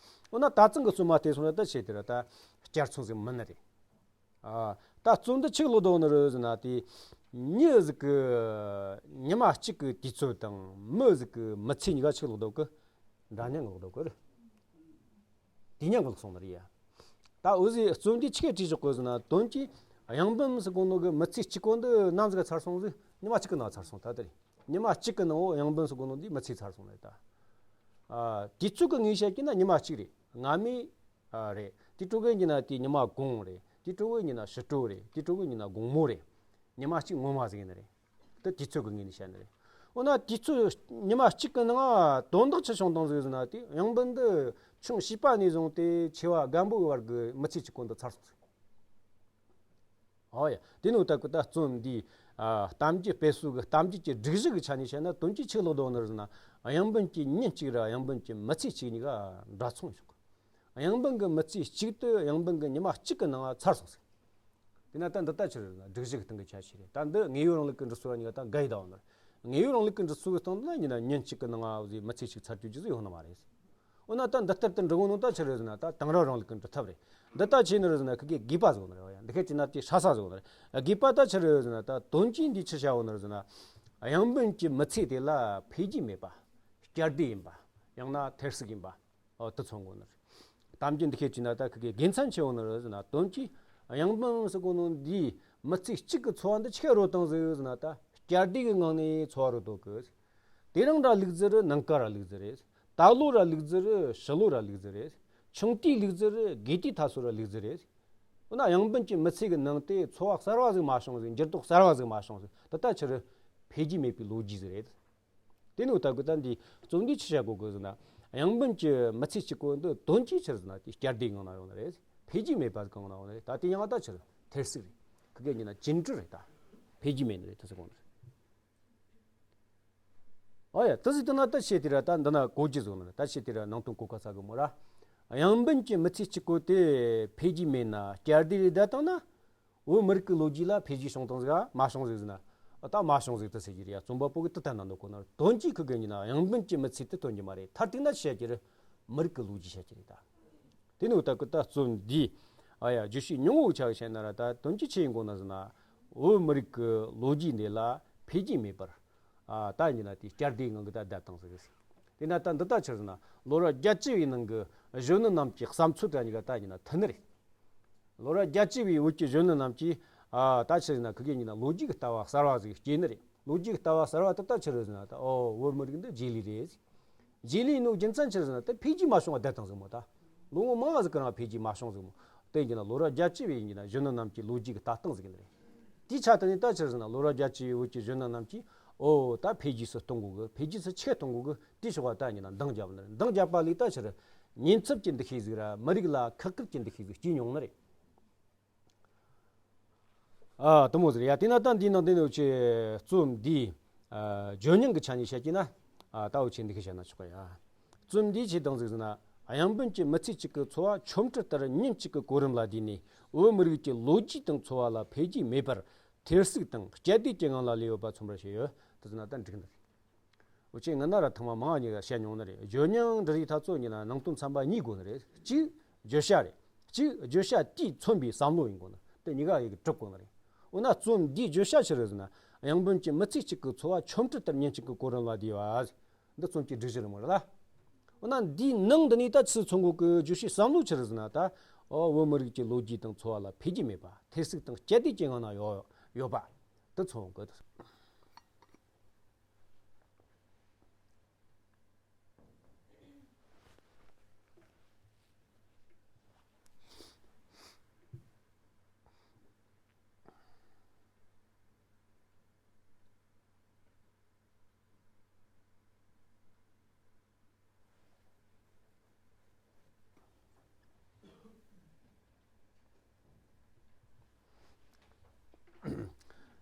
འོ་ན་ད་ཚང་གི་རྩོམ་མ་བལྟས་སོང་ན་ད་ཆེ་དེ་ར་ད་བསྐྱར་མཚོན་ཟིག་མིན་ནི་རེད། ཨ། ད་རྩོམ་འདི་ཆི་ལོ་ལྡོག་ནི་རེད་ཟེར་ན། དེ་མྱི་ཟིག་གི་ཉི་མ་གཅིག་གི་དུས་ཚོད་དང་མི་ཟིག་གི་མི་ཚེ་གཉིས་ཀ་ཆི་ལོ་ལྡོག་གི། འདྲ་མཉམ་གི་ལོ་ལྡོག་གི་རེད། དེ་མཉམ་གི་ལོག་སོང་ནི་རེད་ཡ། ད་འུ་ཟིག་རྩོམ་འདི་ཆི་གི་བྲིས་ཆོག་གི་ཟེར་ན། དོན་གྱིས་ཡང་འབུམ་ཟེར་གོ་ནོ་གི་མི་ཚེ་གཅིག་གོ་འདི་ནམ་ཟིག་ག་ཚར་སོང་ཟིག། ཉི་མ་གཅིག་གི་ནང་ཚར་སོང་། ད་དེ་རེད། ཉི་མ་གཅིག་གི་ནང་འོ་ཡང་འབུམ་ཟེར་གོ་ནོ་འདི་མི་ཚེ་ཚར་སོང་ནི་རེད་ད། ཨ། དུས་ཚོད་ཀྱི་ངོས་བཤད་ཀྱི་ན་ཉི་མ་གཅིག་རེད། སྔ་མའི་ཨ་རེད། དེ་འཕྲོ་གི་ཡིན་ན་དེ་ཉི་མ་གུང་རེད། དེ་འཕྲོ་གི་ཡིན་ན་ཕྱི་དྲོ་རེད། དེ་འཕྲོ་གི་ཡིན་ན་དགོང་མོ་རེད། ཉི་མ་གཅིག་ངོ་མ་ཟིག་ཡིན་ནི་རེད། དེ་དུས་ཚོད་ཀྱི་ངོས་ནས་བཤད་ནི་རེད། འོ་ན་དུས་ཚོད་ཉི་མ་གཅིག་གི་ནང་དོན་དག་ཆི་བྱུང་བཏང་ཟིག་ཟེར་ན། དེ་ཡང་འབུམ་འདི་ཆུང་བྱིས་པ་ནས་བཟུང་སྟེ་ཆེ་བ་རྒན་པོའི་བར་གྱི་མི་ཚེ་གཅིག་གོ་འདི་ཚར་སོང་ཟིག། ཨོ་ཡ། དེ་ནི་ད་གི་ད་རྩོམ་འདི། ཨ། གཏམ་རྒྱུད་དཔེ་སྲོལ་གི་གཏམ་རྒྱུད་ཀྱི་སྒྲིག་གཞི་གི་ཆ་ནས་བཤད་ན་དོན་གྱིས་ཆི་ལོ་ལྡོག་ནི་རེད་ཟེར་ན། ཡང་འབུམ་གྱི་ཉིན་གཅིག་ར་ཡང་འབུམ་གྱི་མི་ཚེ་གཅིག་གཉིས་ཀ་འདྲ་མཚུངས་ཡོད། ཡང་འབུམ་གྱི་མི་ཚེ་གཅིག་དེ་ཡང་འབུམ་གྱི་ཉི་མ་གཅིག་གི་ནང་ཚར་སོང་ཟིག། དེ་ན་ད་འདི་ལྟ་ཆི་རེད་ཟེར་ན་སྒྲིག་གཞི་གི་སྟེང་གི་ཁྱད་ཆོས་རེད། ད་འདི་དངོས་ཡོད་རིང་ལུགས་ཀྱི་འབྲི་སྲོལ་ར་གཉིས་ཀ་ད་འགལ་ཡི་ད་བ་ནི་རེད། དངོས་ཡོད་རིང་ལུགས་ཀྱི་འབྲི་སྲོལ་གི་སྟེང་དུ་ན་ཡིན་ན་ཉིན་གཅིག་གི་ནང་ང་ཟིག་མི་ཚེ་གཅིག་ཚར་རྒྱུ་ཟིག་ཡོད་ནི་མ་རེད། འོ་ན་ད་འདི་ལྟར་དུ་འབྲི་གོ་ནོ་ད་ཆི་རེད་ཟེར་ན། ད་དེང་རབས་རིང་ལུགས་ཀྱི་འབྲི་ཐབས་རེད། འདི་ལྟ་ཆི་ནི་རེད་ཟེར་ན་ཁི་གེ་དགོས་པ་ཟིག་ནི་རེད་བ་ཡ། འདི་ཁེ་ཅི་ན་དེ་ཧྲ་ས་ཟིག་ནི་རེད། དགོས་པ་ད་ཆི་རེད་ཟེར་ན། ད་དོན་གྱིས་འདི་ཆི་བྱ་བ་ནི་རེད་ཟེར་ན། ཡང་འབུམ་གྱི་མི་ཚེ་དེ་ལ་འཕེལ་རྒྱས་མེད་པ། བསྐྱར་ཟློས་ཡིན་པ། ཡང་ན་ཐེར་ཟུག་ཡིན་པ། ཨོ། དེ་མཚོན་གོ་ནི་རེད། གཏམ་རྒྱུད་འདི་ཁེ་ཅི་ན་ད་ཁི་གེ་དགེ་མཚན་ཆེ་བོ་ནི་རེད་ཟེར་ན། དོན་གྱིས་ཡང་འབུམ་ཟེར་གོ་ནོ་འདིས་མི་ཚེ་གཅིག་གི་འཚོ་བ་འདི་ཆི་རོལ་བཏང་ཟིག་ཟེར་ན། ད་བསྐྱར་ཟློས་གི་ངང་ནས་འཚོ་བ་རོལ་ཏོ་གི། དེ་རིང་ར་ལུག་རྫི་རེད། ནངས་ཀ་ར་ལུག་རྫི་རེད། ད་ལོ་ར་ལུག་རྫི་རེད། ཕྱི་ལོ་ར་ལུག་རྫི་རེད། ཆུང་དུས་ལུག་རྫི་རེད། དགོས་དུས་ད་སོ་ར་ལུག་རྫི་རེད། འོ་ན་ཡང་འབུམ་གྱི་མི་ཚེ་གི་ནང་དེ་འཚོ་བ་གསར་བ་ཟིག་མ་བྱུང་ཟིག། འགྱུར་ལྡོག་གསར་བ་ཟིག་མ་བྱུང་ཟིག། ད་ལྟ་ཆི་རེད། འཕེལ་རྒྱས་མེད་པའི་ལོ་རྒྱུས་ཟིག་རེད། དེ་ནི་འོ་ད་གི་ད་འདི་རྩོམ་འདི་ཆི་བྱ་དགོས་གི་ཟེར་ན། ཡང་འབུམ་གྱི་མི་ཚེ་གཅིག་གོ་འདི་དོན་གྱིས་ཆི་རེད་ཟེར་ན། དེ་བསྐྱར་ཟློས་ངང་ན་ཡོང་ནི་རེད། འཕེལ་རྒྱས་མེད་པ་གང་ན་ཡོང་ནི་རེད། ད་དེ་ཡང་ད་ཆི་རེད། ཐེར་ཟུག་རེད། ཁི་གེ་ཡིན་ན་ཅིན་ཀྲི་རེད། ད་འཕེལ་རྒྱས་མེད་ནི་རེད། ཐེར་ཟུག་གོ་ནི་རེད། ཨོ་ཡ། ཐེར་ཟུག་དེ་ན་ད་ཆེ་དེ་ར་ད་འདི་ན་གོ་རྒྱུ་ཟིག་ནི་རེད། ད་ཆེ་དེ་ར་ནང་དོན་གོ་ག་ས་གི་མོ་ར། ཡང་འབུམ་གྱི་མི་ཚེ་གཅིག་གོ་དེ་འཕེལ་རྒྱས་མེད་ན། བསྐྱར་ཟློས་རེ་བསྡད་བཏང་ན། བོད་མི་རིགས་ཀྱི་ལོ་རྒྱུས་ལ་འཕེལ་རྒྱས་བྱུང་བཏང་ཟིག་ག་མ་བྱུང་ཟིག་ཟེར་ན། ཨ། ད་མ་བྱུང་ཟིག་ད་ཟེར་རྒྱུ་རེད་ཡ། རྩོམ་པ་པོ་གིས་དེ་ལྟར་ན་འདོད་གོ་ནི་རེད། དོན་གྱིས་ཁི་གེ་ཡིན་ན་ཡང་འབུམ་གྱི་མི་ཚེ་དེ་སྟོན་རྒྱུ་མ་རེད། མཐར་གཏུགས་ན་བཤད་རྒྱུ་རེད། མི་རིགས་ཀྱི་ལོ་རྒྱུས་བཤད་རྒྱུ་རེད་ད། དེ་ནི་འོ་ད་གི་ད་རྩོམ་འདི། ཨ་ཡ། བརྗོད་བྱའི་མྱོང་བོ་ཆ་གི་བཤད་ན་ར། ད་དོན་གྱིས་ཆི་ཡིན་གོ་ན་ཟེར་ན། བོད་མི་རིགས་ཀྱི་ལོ་རྒྱུས་འདི་ལ་འཕེལ་རྒྱས་མེད་པར། ཨ། ད་ཡིན་ན་དེ་བསྐྱར་ཟློས་ངང་གི་ད་བསྡད་བཏང་ཟིག། དེ་ན་ད་འདི་ད་ཆི་རེད་ཟེར་ན། ལོ་རབས་བརྒྱད་ཅུ་བའི་ནང་གི་གཞོན་ནུ་རྣམས་ཀྱི་བསམ་ཚུལ་དེ་གཉིས་ཀ་ད་ཡིན་ན་མཐུད་ནི་རེད། ལོ་རབས་བརྒྱད་ཅུ་བའི་བོད་ཀྱི་གཞོན་ནུ་རྣམས་ཀྱིས། ཨ། ད་ཆི་རེད་ཟེར་ན། ཁི་གེ་ཡིན་ན་ལོ་རྒྱུས་ཀྱི་ལྟ་བ་གསར་བ་ཟིག་སྐྱེས་ནི་རེད། ལོ་རྒྱུས་ཀྱི་ལྟ་བ་གསར་བ་དེ་ད་ཆི་རེད་ཟེར་ན། ད་ཨོ། བོད་མི་རིགས་འདི་རྗེས་ལུས་རེད། རྗེས་ལུས་ནོ་རྒྱུ་མཚན་ཆི་རེད་ཟེར་ན། ད་འཕེལ་རྒྱས་མ་བྱུང་བ་བསྡད་བཏང་ཟིག་མོ། ད་ལོ་ངོ་མང་ང་ཟིག་གི་རིང་འཕེལ་རྒྱས་མ་བྱུང་ཟིག་མོ། དེ་ཡིན་ན་ལོ་རབས་བརྒྱད་ཅུ་བའི་ཡིན་ན་གཞོན་ནུ་རྣམས་ཀྱི་ལོ་རྒྱུས་ཀྱི་ལྟ་སྟངས་ཟིག་ཡིན་ནི་རེད། དེའི་ཆ་དེ་ནས་ད་ཆི་རེད་ཟེར་ན། ལོ་རབས་བརྒྱད་ཅུ་བའི་བོད་ཀྱི་གཞོན་ནུ་རྣམས་ཀྱིས། ཨོ། ད་འཕེལ་རྒྱས་སུ་གཏོང་དགོས་གི། འཕེལ་རྒྱས་སུ་ཆེ་གཏོང་དགོས་གི། དེའི་ཕྱོགས་ལ་ད་ཡིན་ན་འདང་བརྒྱབ་ནི་རེད། འདང་བརྒྱབ་པ་ལས་ད་ཆི་རེད། ཉེན་ཚབས་ཀྱི་འདུ་ཤེས་ཟིག་ར། མི་རིགས་ལ་ཁག་ཁུར་གྱི་འདུ་ཤེས་ཟིག་སྐྱེས་མྱོང་ནི་རེད། ཨ། དེ་མོ་ཟིག་རེད་ཡ། དེ་ན་ད་འདིའི་ནང་དེ་ནས་འུ་ཆོས་རྩོམ་འདིའི། ཨ། བརྗོད་སྙིང་གི་ཆ་ནས་བཤད་ཀྱི་ན། ཨ། ད་འུ་ཆོས་འདི་གི་བཤད་ན་ཆོག་གི་ཡ། རྩོམ་འདིའི་ཆེ་དང་ཟིག་ཟེར་ན། ཡང་འབུམ་གྱི་མི་ཚེ་གཅིག་གི་འཚོ་བ་ཆོ་འཕྲུལ་ལྟར་ཉིན་གཅིག་གི་གོ་རིམ་ལ་བསྡུས་ནས། བོད་མི་རིགས་ཀྱི་ལོ་རྒྱུས་དང་འཚོ་བ་ལ་འཕེལ་རྒྱས་མེད་པར། ཐེར་ཟུག་དང་བསྐྱར་ཟློས་ཀྱི་ངང་ལ་ལུས་ཡོད་པ་མཚོན་པར་བྱས་ཡོད་དུ་ཟེར་ན་ད་འགྲིག་ནི་རེད། འུ་ཆོས་སྔ་ན་ར་ཐེངས་མ་མང་ཉིད་བཤད་མྱོང་ནི་རེད། བརྗོད་མྱིང་འབྲི་རིགས་ཐ་ཚོ་ཉིད་ན་ནང་དོན་ཚན་པ་གཉིས་དགོས་ནི་རེད། གཅིག་བརྗོད་བྱ་རེད། གཅིག་བརྗོད་བྱ་དེས་མཚོན་པའི་བསམ་བློ་ཡིན་དགོས་ནི། དེ་གཉིས་ཀ་ཡི་གྲུབ་དགོས་ནི་རེད། འོ་ན་རྩོམ་འདིའི་བརྗོད་བྱ་ཆི་རེད་ཟེར་ན། དབྱངས་འབུམ་གྱི་མི་ཚེ་གཅིག་གི་འཚོ་བ་ཆོ་འཕྲུལ་ལྟར་ཉིན་གཅིག་གི་གོ་རིམ་ལ་བསྡུས་པ། འདི་རྩོམ་གྱི་སྒྲིག་གཞི་རེད་མོ་རེད་ལ། འོ་ན་འདིའི་ནང་འདི་ནས་ད་ཆི་མཚོན་དགོས་ཀི། བརྗོད་བྱའི་བསམ་བློ་ཆི་རེད་ཟེར་ན་ད། ཨོ་བོད་མི་རིགས་ཀྱི་ལོ་རྒྱུས་དང་འཚོ་བ་ལ་འཕེལ་རྒྱས་མེད་པ། ཐེར་ཟུག་དང་བསྐྱར་ཟློས་ཀྱི་ངང་ན་ཡོད་ཡོད་པ། འདི་མཚོན་དགོས།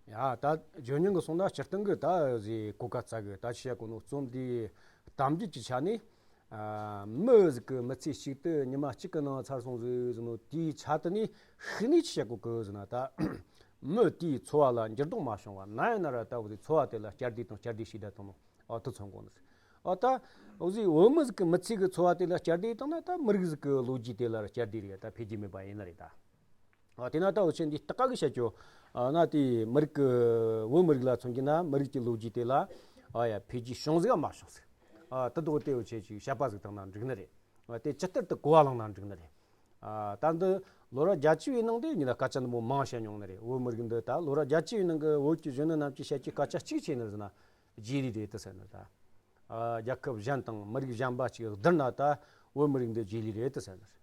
ཡ་ད་བརྗོད་མྱིང་གི་སོང་ན་སྤྱིར་བཏང་གི་ད་ཟེ་གོ་སྐབས་བཙལ་གི། ད་ཆི་བྱ་གོ་ནོ་རྩོམ་འདིའི་གཏམ་རྒྱུད་ཀྱི་ཆ་ནས། ཨ་མི་ཟིག་གི་མི་ཚེ་གཅིག་ཏུ་ཉི་མ་གཅིག་གི་ནང་ཚར་སོང་ཟིག་ཟེར་ནོ་དེའི་ཆ་དེ་ནས་ཤུགས་ནས་ཆི་བྱ་གོ་གི་ཟེར་ན་ད། མི་དེའི་འཚོ་བ་ལ་འགྱུར་ལྡོག་མ་བྱུང་བ་ན་ཡིན་ན་ར་ད་འུ་ཟེ་འཚོ་བ་དེ་ལ་བསྐྱར་ཟློས་དང་བསྐྱར་ཟློས་བྱས་བསྡད་བཏང་ནོ། ཨོ་དེ་མཚོན་དགོས་ནི། ཨོ་ད་འུ་ཟེ་བོད་མི་ཟིག་གི་མི་ཚེ་གི་འཚོ་བ་དེ་ལ་བསྐྱར་ཟློས་བཏང་ན་ད་མི་རིགས་ཟིག་གི་ལོ་རྒྱུས་དེ་ལ་བསྐྱར་ཟློས་རེད། ད་འཕེལ་རྒྱས་མེད་པ་ཡིན་ནི་རེད་ད། ཨོ་དེ་ན་ད་འུ་ཆོས་འདི་སྟག་གི་བཤད་རྒྱུ། ཨ་ན་དེ་མི་རིགས་གི་བོད་མི་རིགས་ལ་མཚོན་རྒྱུ་ན་མི་རིགས་ཀྱི་ལོ་རྒྱུས་དེ་ལ་ཨ་ཡ་འཕེལ་རྒྱས་བྱུང་ཟིག་ག་མ་བྱུང་ཟིག་ཨ་དེ་དོག་དེ་འུ་ཆོས་ཅིག་དཔྱད་པ་ཟིག་བཏང་ན་འགྲིག་ནི་རེད། ཨ་དེ་ཇི་ལྟར་དུ་གོ་བ་བླངས་ན་འགྲིག་ནི་རེད། ཨ་ད་འདི་ལོ་རབས་བརྒྱད་ཅུ་བའི་ནང་དེ་ཉིད་ལ་སྐད་ཆ་འདི་མོ་མང་བཤད་མྱོང་ནི་རེད། བོད་མི་རིགས་འདི་ད་ལོ་རབས་བརྒྱད་ཅུ་བའི་ནང་གི་བོད་ཀྱི་གཞོན་ནུ་རྣམས་ཀྱིས་བཤད་ཀྱི་སྐད་ཆ་གཅིག་ཆི་ཡིན་ནི་རེད་ཟེར་ན། རྗེས་ལུས་རེད་དུ་ཟེར་ནི་ད། ཨ་རྒྱལ་ཁབ་གཞན་དང་མི་རིགས་གཞན་པ་ཅིག་བསྡུར་ན་ད་བོད་མི་རིགས་འདི་རྗེས་ལུས་རེད་དུ་ཟེར་ནི་རེད།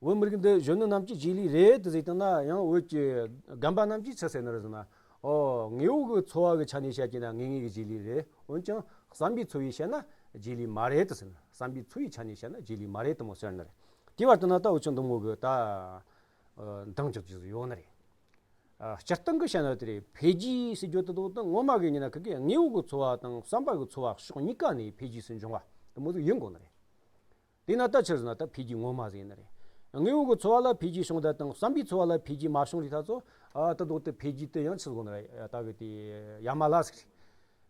བོད་མི་རིགས་འདི་གཞོན་ནུ་རྣམས་ཀྱིས་རྗེས་ལུས་རེད་དུ་ཟེར་བཏང་ན་ཡང་བོད་ཀྱི་རྒན་པ་རྣམས་ཀྱིས་ཆི་ཟེར་ནི་རེད་ཟེར་ན། ཨོ་དངོས་པོ་གི་འཚོ་བ་གི་ཆ་ནས་བཤད་ཀྱི་ན་དངོས་དངོས་ཀྱི་རྗེས་ལུས་རེད། འོན་ཀྱང་བསམ་པའི་འཚོ་བའི་བཤད་ན་རྗེས་ལུས་མ་རེད་དུ་ཟེར་ནི། བསམ་པའི་འཚོ་བའི་ཆ་ནས་བཤད་ན་རྗེས་ལུས་མ་རེད་དུ་མོ་ཟེར་ནི་རེད། དེ་བར་དུ་ན་ད་འུ་ཆོ་འདི་མོ་གི་ད་འདང་རྒྱག་རྒྱུ་ཡོད་ནི་རེད། ཨ་སྤྱིར་བཏང་གི་བཤད་ན་དེ་རེད། འཕེལ་རྒྱས་ཟེར་རྒྱུ་དེ་དོག་ཏུ་ངོ་མ་གི་ཉིན་ན་ཁི་གི་དངོས་པོ་གི་འཚོ་བ་དང་བསམ་པ་གི་འཚོ་བ་ཕྱོགས་གཉིས་ཀ་ནས་འཕེལ་རྒྱས་སུ་འབྱུང་བ་དེ་མོ་ཟིག་ཡིན་དགོས་ནི་རེད། དེས་ན་ད་ཆི་ཟེར་ན་ད་འཕེལ་རྒྱས་ངོ་མ་ཟིག་ཡིན་ནི་རེད། དངོས་པོ་གི་འཚོ་བ་ལ་འཕེལ་རྒྱས་བྱུང་ད་དང་བསམ་པའི་འཚོ་བ་ལ་འཕེལ་རྒྱས་མ་བྱུང་རིགས་ད་ཚོ། ཨ་དེ་དོག་ཏུ་འཕེལ་རྒྱས་དེ་ཡང་ཆི་ཟིག་དགོས་ནི་རེད། ད་གི་དེ་ཡ་མ་ལ་ཟིག་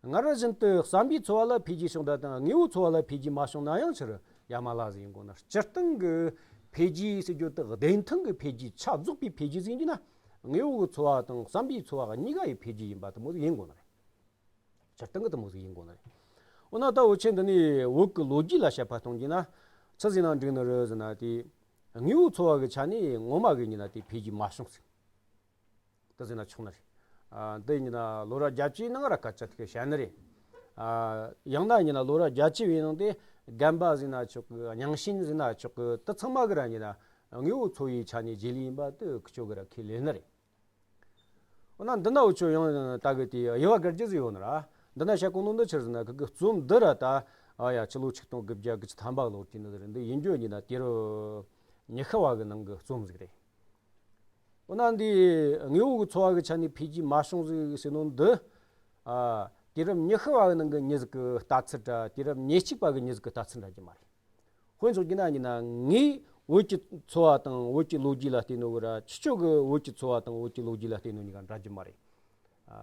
རེད། སྔར་བཞིན་དུ་བསམ་པའི་འཚོ་བ་ལ་འཕེལ་རྒྱས་བྱུང་ད་དང་དངོས་པོའི་འཚོ་བ་ལ་འཕེལ་རྒྱས་མ་བྱུང་ན་ཡང་ཕྱིར་ཡ་མ་ལ་ཟིག་ཡིན་དགོས་ན། སྤྱིར་བཏང་གི་འཕེལ་རྒྱས་ཟེར་རྒྱུ་དེ་བདེན་མཐུན་གྱི་འཕེལ་རྒྱས། ཆ་རྫོགས་པའི་འཕེལ་རྒྱས་ཟིག་ཡིན་གྱི་ན། དངོས་པོ་གི་འཚོ་བ་དང་བསམ་པའི་འཚོ་བ་གཉིས་ཀ་ཡི་འཕེལ་རྒྱས་ཡིན་པ་དེ་མོ་ཟིག་ཡིན་དགོས་ནི་རེད། སྤྱིར་བཏང་གི་དེ་མོ་ཟིག་ཡིན་དགོས་ནི་རེད། འོ་ན་ད་འུ་ཆོས་འདི་ནས་བོད་ཀྱི་ལོ་རྒྱུས་ལ་དཔྱད་པ་གཏོང་རྒྱུ་ན། ཆི་ཟིག་ན་འགྲིག་ནི་རེད་ཟེར་ན་དེ། དངོས་པོའི་འཚོ་བ་གི་ཆ་ནས་ངོ་མ་གི་ཉིན་ན་དེ་འཕེལ་རྒྱས་མ་བྱུང་ཟིག་དེ་ཟེར་ན་ཆོག་ནི་རེད། ཨ་འདི་ཡིན་ན་ལོ་རབས་བརྒྱད་ཅུའི་ནང་ར་སྐད་ཆ་དེ་ག་བཤད་ནི་རེད། ཨ་ཡང་ན་ཡིན་ན་ལོ་རབས་བརྒྱད་ཅུ་བའི་ནང་དེ་རྒན་པ་ཟེར་ན་ཆོག་གི། རྙིང་ཞེན་ཟེར་ན་ཆོག་གི། དེ་ཚང་མ་གི་ར་ཡིན་ན་དངོས་པོ་འཚོ་བའི་ཆ་ནས་རྗེས་ལུས་ཡིན་པ་དེ་ཁི་ཆོ་གི་ར་ཁས་ལེན་ནི་རེད། འོ་ན་འདི་ན་འུ་ཆོ་ཡང་ད་གི་དེ་དབྱེ་བ་བཀར་རྒྱུ་ཟིག་ཡོད་ནི་ར། འདི་ན་བཤད་གོ་ནོ་འདི་ཆི་ཟེར་ན་ཁི་གི་རྩོམ་འདི་ར་ད། ཨ་ཡ་ཕྱི་ལོ་ཆིག་སྟོང་དགུ་བརྒྱ་དགུ་བཅུ་ཐམ་པ་ལོར་གྱི་ནི་རེད། འདི་ཡིན་རྒྱུ་ཡིན་ན་དུས་རབས་ཉི་ཤུ་བ་གི་ནང་གི་རྩོམ་ཟིག་རེད། འོ་ན་འདི་དངོས་པོ་གི་འཚོ་བ་གི་ཆ་ནས་འཕེལ་རྒྱས་མ་བྱུང་ཟིག་ཟེར་ནོ་འདི། ཨ་དུས་རབས་ཉི་ཤུ་བ་གི་ནང་གི་མྱི་ཟིག་གི་ལྟ་ཚུལ་འདྲ། དུས་རབས་ཉེར་གཅིག་པ་གི་མྱི་ཟིག་གི་ལྟ་ཚུལ་འདྲ་རྒྱུ་མ་རེད། དཔེ་མཚོན་རྒྱུ་ན་ཡིན་ན་ངས་བོད་ཀྱི་འཚོ་བ་དང་བོད་ཀྱི་ལོ་རྒྱུས་ལ་བལྟས་ནོ་གི་ར། ཁྱེད་ཆོ་གི་བོད་ཀྱི་འཚོ་བ་དང་བོད་ཀྱི་ལོ་རྒྱུས་ལ་བལྟས་ནོ་གཉིས་ཀ་འདྲ་རྒྱུ་མ་རེད། ཨ་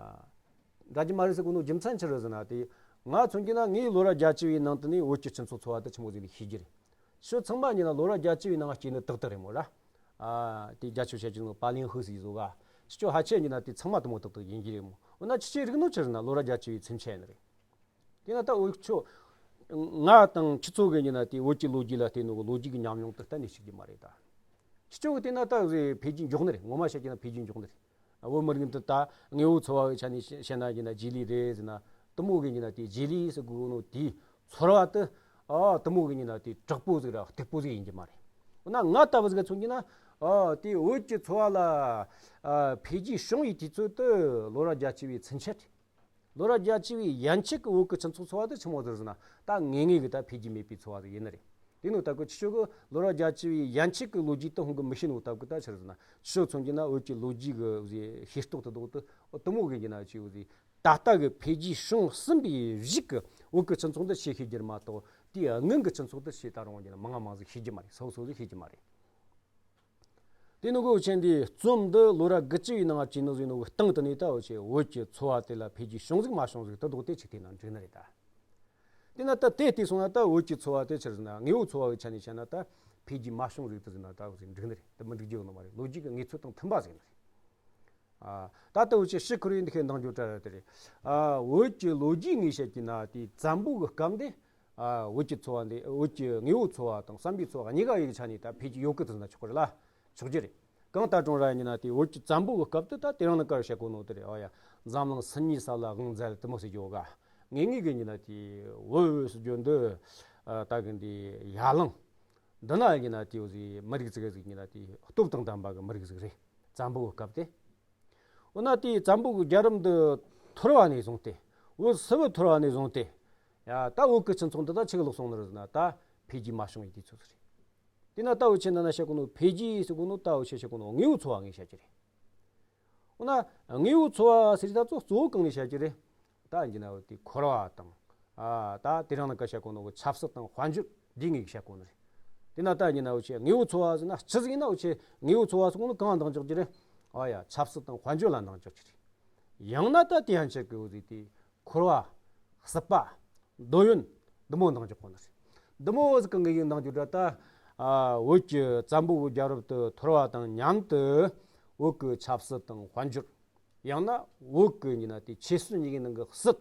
འདྲ་རྒྱུ་མ་རེད་ཟེར་གོ་ནོ་རྒྱུ་མཚན་ཆི་རེད་ཟེར་ན་དེ། ང་མཚོན་རྒྱུ་ན་ངས་ལོ་རབས་བརྒྱད་ཅུ་བའི་ནང་དུ་ནས་བོད་ཀྱི་སྤྱི་ཚོགས་འཚོ་བ་དེ་ཆི་མོ་ཟིག་ནས་ཤེས་རྒྱུ་རེད། ཁྱེད་ཆོ་ཚང་མ་ཡིན་ན་ལོ་རབས་བརྒྱད་ཅུ་བའི་ནང་སྐྱེས་ནི་ཏག་ཏག་རེད་མོ་ར། ཨ་དེ་རྒྱ་ཆོས་བཤད་ཀྱི་ནོ་པ་ལིན་ཧུ་ཟིག་བཟོ་ག། ཁྱེད་ཆོ་ཕལ་ཆེར་ཡིན་ན་དེ་ཚང་མ་དེ་མོ་ཏག་ཏག་ཡིན་རྒྱུ་རེད་མོ། འོ་ན་ཁྱེད་ཆོའི་རིག་ནོ་ཆི་རེད་ན་ལོ་རབས་བརྒྱད་ཅུ་བའི་ཚུན་ཆད་ཡིན་ནི་རེད། དེ་ན་ད་འུ་ཆོ་ང་དང་ཁྱེད་ཆོ་གི་ཡིན་ན་དེ་བོད་ཀྱི་ལོ་རྒྱུས་ལ་བལྟས་ནོ་གི་ལོ་རྒྱུས་ཀྱི་ཉམས་མྱོང་དེ་གཏན་ནས་ཤེས་རྒྱུ་མ་རེད་ད། ཁྱེད་ཆོ་གི་བལྟས་ན་ད་འཕེལ་རྒྱས་མགྱོགས་ནི་རེད། ངོ་མ་བཤད་ཀྱི་ན་འཕེལ་རྒྱས་མགྱོགས་ནི་རེད། བོད་མི་རིགས་འདི་ད་དངོས་པོ་འཚོ་བ་གི་ཆ་ནས་བཤད་ན་ཡིན་ན་རྗེས་ལུས་རེད་ཟེར་ན། དེ་མོ་གི་ཡིན་ན་དེ་རྗེས་ལུས་ཟེར་དགོས་ནོ་དེ་ཚོར་བ་དེ། ཨ་དེ་མོ་གི་ཡིན་ན་དེ་དྲག་པོ་ཟིག་ར་སྡུག་པོ་ཟིག་ཡིན་གྱི་མ་རེད། འོ་ན་ང་ལྟ་བུ་ཟིག་ག་མཚོན་གྱི་ན། ཨ་དེ་བོད་ཀྱི་འཚོ་བ་ལ་ཨ་འཕེལ་རྒྱས་བྱུང་བའི་དུས་ཚོད་དེ་ལོ་རབས་བརྒྱད་ཅུ་བའི་ཚུན་ཆད་རེད། ལོ་རབས་བརྒྱད་ཅུ་བའི་ཡན་ཆད་ཀྱི་བོད་ཀྱི་སྤྱི་ཚོགས་འཚོ་བ་དེ་ཆི་མོ་ཟིག་ཟེར་ན་ད་ངེས་ངེས་ཀྱི་ད་འཕེལ་རྒྱས་མེད་པའི་འཚོ་བ་ཟིག་ཡིན་ནི་རེད། དེ་ནོ་ད་གི་ཁྱེད་ཆོ་གི་ལོ་རབས་བརྒྱད་ཅུ་བའི་ཡན་ཆད་ཀྱི་ལོ་རྒྱུས་དེ་ཧོང་གི་མི་ཤེས་ནོ་ད་གི་ད་ཆི་རེད་ཟེར་ན། ཁྱེད་ཆོ་མཚོན་གྱི་ན་བོད་ཀྱི་ལོ་རྒྱུས་ཀྱི་ཤེས་རྟོགས་དེ་དོག་དེ་དེ་མོ་གི་ཡིན་ན་ཆི་ཟིག་ད་ལྟ་གི་འཕེལ་རྒྱས་བྱུང་ཟིན་པའི་གཞུག་གི་བོད་ཀྱི་སྤྱི་ཚོགས་འདི་ཤེས་ཤེས་རྒྱུ་མ་གཏོགས་དེའི་སྔོན་གྱི་སྤྱི་ཚོགས་འདི་ཤེས་ད་རུང་ཡིན་ན་མང་ང་མང་ཟིག་ཤེས་རྒྱུ་མ་རེད། སོ་སོ་ཟིག་ཤེས་རྒྱུ་མ་རེད། དེ་ནི་འུ་ཆོ་འདི་རྩོམ་འདི་ལོ་རབས་དགུ་བཅུ་བའི་ནང་བྲིས་ནི་ཟིག་ནོ་གི་སྟེང་དུ་ནས་ད་འུ་ཆོ་བོད་ཀྱི་འཚོ་བ་དེ་ལ་འཕེལ་རྒྱས་བྱུང་ཟིག་མ་བྱུང་ཟིག་དེ་དོག་དེ་ཅིག་བལྟས་ན་འགྲིག་ནི་རེད་ད། དེ་ན་ད་དེ་བལྟས་སོང་ན་ད་བོད་ཀྱི་འཚོ་བ་དེ་ཆི་རེད་ཟེར་ན། དངོས་པོའི་འཚོ་བ་གི་ཆ་ནས་བཤད་ན་ད་འཕེལ་རྒྱས་མ་བྱུང་ཟིག་དེ་ཟེར་ན་ད་འུ་ཆོ་འགྲིག་ནི་རེད། དེ་མི་འགྲིག་རྒྱུ་ཡོད་ནི་མ་རེད། ལོ་རྒྱུས་ཀྱི་གནས་ཚུལ་དང་མཐུན་པ་ཟིག་ནི་རེད། ཨ། ད་ལྟ་འུ་ཆོ་ཕྱིར་འཁོར་བའི་འདི་ཁའི་འདང་རྒྱུ་གྲ་ར་དེ་རེད། ཨ། བོད་ཀྱི་ལོ་རྒྱུས་ངོས་བཤད་ཀྱི་ན་དེ་བཙན་པོ་གི་སྐབས་འདི། ཨ། བོད་ཀྱི་འཚོ་བ་འདི། བོད་ཀྱི་དངོས་པོའི་འཚོ་བ་དང་བསམ་པའི་འཚོ་བ་གཉིས་ཀ་ཡི་ཆ་ནས་ད་འཕེལ་རྒྱས་ཡོད་གི་དེ་ཟེར་ན་ཆོག་གི་རེད་ལ། ཆོག་རྒྱུ་རེད། གང་ལྟར་ཀྱང་ར་ཡིན་ན་དེ་བོད་ཀྱི་བཙན་པོ་གི་སྐབས་དེ་ད་དེ་རིང་ནི་ག་རེ་བཤད་གོ་ནོ་དེ་རེད། ཨ་ཡ། འཛམ་གླིང་སུམ་གཉིས་ས་ལ་དབང་མཛད་དེ་མོ་ཟེར་རྒྱུ་ག། ངེས་ངེས་གི་ཡིན་ན་དེ་བོད་ཟེར་རྒྱུ་འདི། ཨ། ད་གི་འདི་ཡར་ལངས། འདི་ན་ཡིན་ན་དེ་འུ་ཟིག་མི་རིགས་ཟིག་ཟིག་ཡིན་ན་དེ་སྟོབས་དང་ལྡན་པ་གི་མི་རིགས་ཟིག་རེད། བཙན་པོ་གི་སྐབས་དེ། འོ་ན་དེའི་བཙན་པོ་གི་རྒྱལ་རབས་འདི་འཐོར་བ་ནས་བཟུང་སྟེ། བོད་སིལ་བུ་འཐོར་བ་ནས་བཟུང་སྟེ། ཡ། ད་བོད་ཀྱི་སྤྱི་ཚོགས་འདི་ད་ཆི་གི་ལོག་སོང་ནི་རེད་ཟེར་ན་ད་འཕེལ་རྒྱས་མ་བྱུང་བའི་དུས་ཚོད་རེད། དེ་ན་ད་འུ་ཆོ་འདི་ན་བཤད་གོ་ནོ་འཕེལ་རྒྱས་ཟེར་གོ་ནོ་ད་འུ་ཆོ་བཤད་གོ་ནོ་དངོས་པོའི་འཚོ་བ་ངོས་བཤད་རྒྱུ་རེད། འོ་ན་དངོས་པོའི་འཚོ་བ་ཟེར་ད་གཙོ་གཙོ་བོ་གང་ནས་བཤད་རྒྱུ་རེད། ད་ཡིན་ན་འོ་དེ་འཁོར་བ་དང་། ཨ། ད་དེ་རིང་ནི་ག་བཤད་གོ་ནོ་གི་ཆབ་སྲིད་དང་དཔལ་འབྱོར་འདི་ངོས་བཤད་གོ་ནི་རེད། དེ་ན་ད་ཡིན་ན་འུ་ཆོ་དངོས་པོའི་འཚོ་བ་ཟེར་ན་ཆི་ཟིག་ཡིན་ན། འུ་ཆོ་དངོས་པོའི་འཚོ་བ་ཟེར་གོ་ནོ་གང་འདང་རྒྱག་རྒྱུ་རེད། ཨ་ཡ། ཆབ་སྲིད་དང་དཔལ་འབྱོར་ལ་འདང་རྒྱག་རྒྱུ་རེད། ཡང་ན་ད་དེ་ཡང་ཆི་གི་འུ་ཟིག་དེ། འཁོར་བ། སྲིད་པ། འདོད་ཡོན། འདི་མོ་འདང་རྒྱག་གོ་ནི་རེད། འདི་མོ་ཟིག་གི་ངོས་ཡིན་འདང་རྒྱུ་འདྲ་ད། ཨ། བོད་ཀྱི་བཙན་པོ་གི་རྒྱལ་རབས་དེ་འཐོར་བ་དང་མཉམ་དུ་བོད་ཀྱི་ཆབ་སྲིད་དང་དཔལ་འབྱོར། ཡང་ན་བོད་ཀྱི་ཡིན་ན་དེ་ཆོས་སྲིད་གཉིས་ཀྱི་ནང་གི་སྲིད་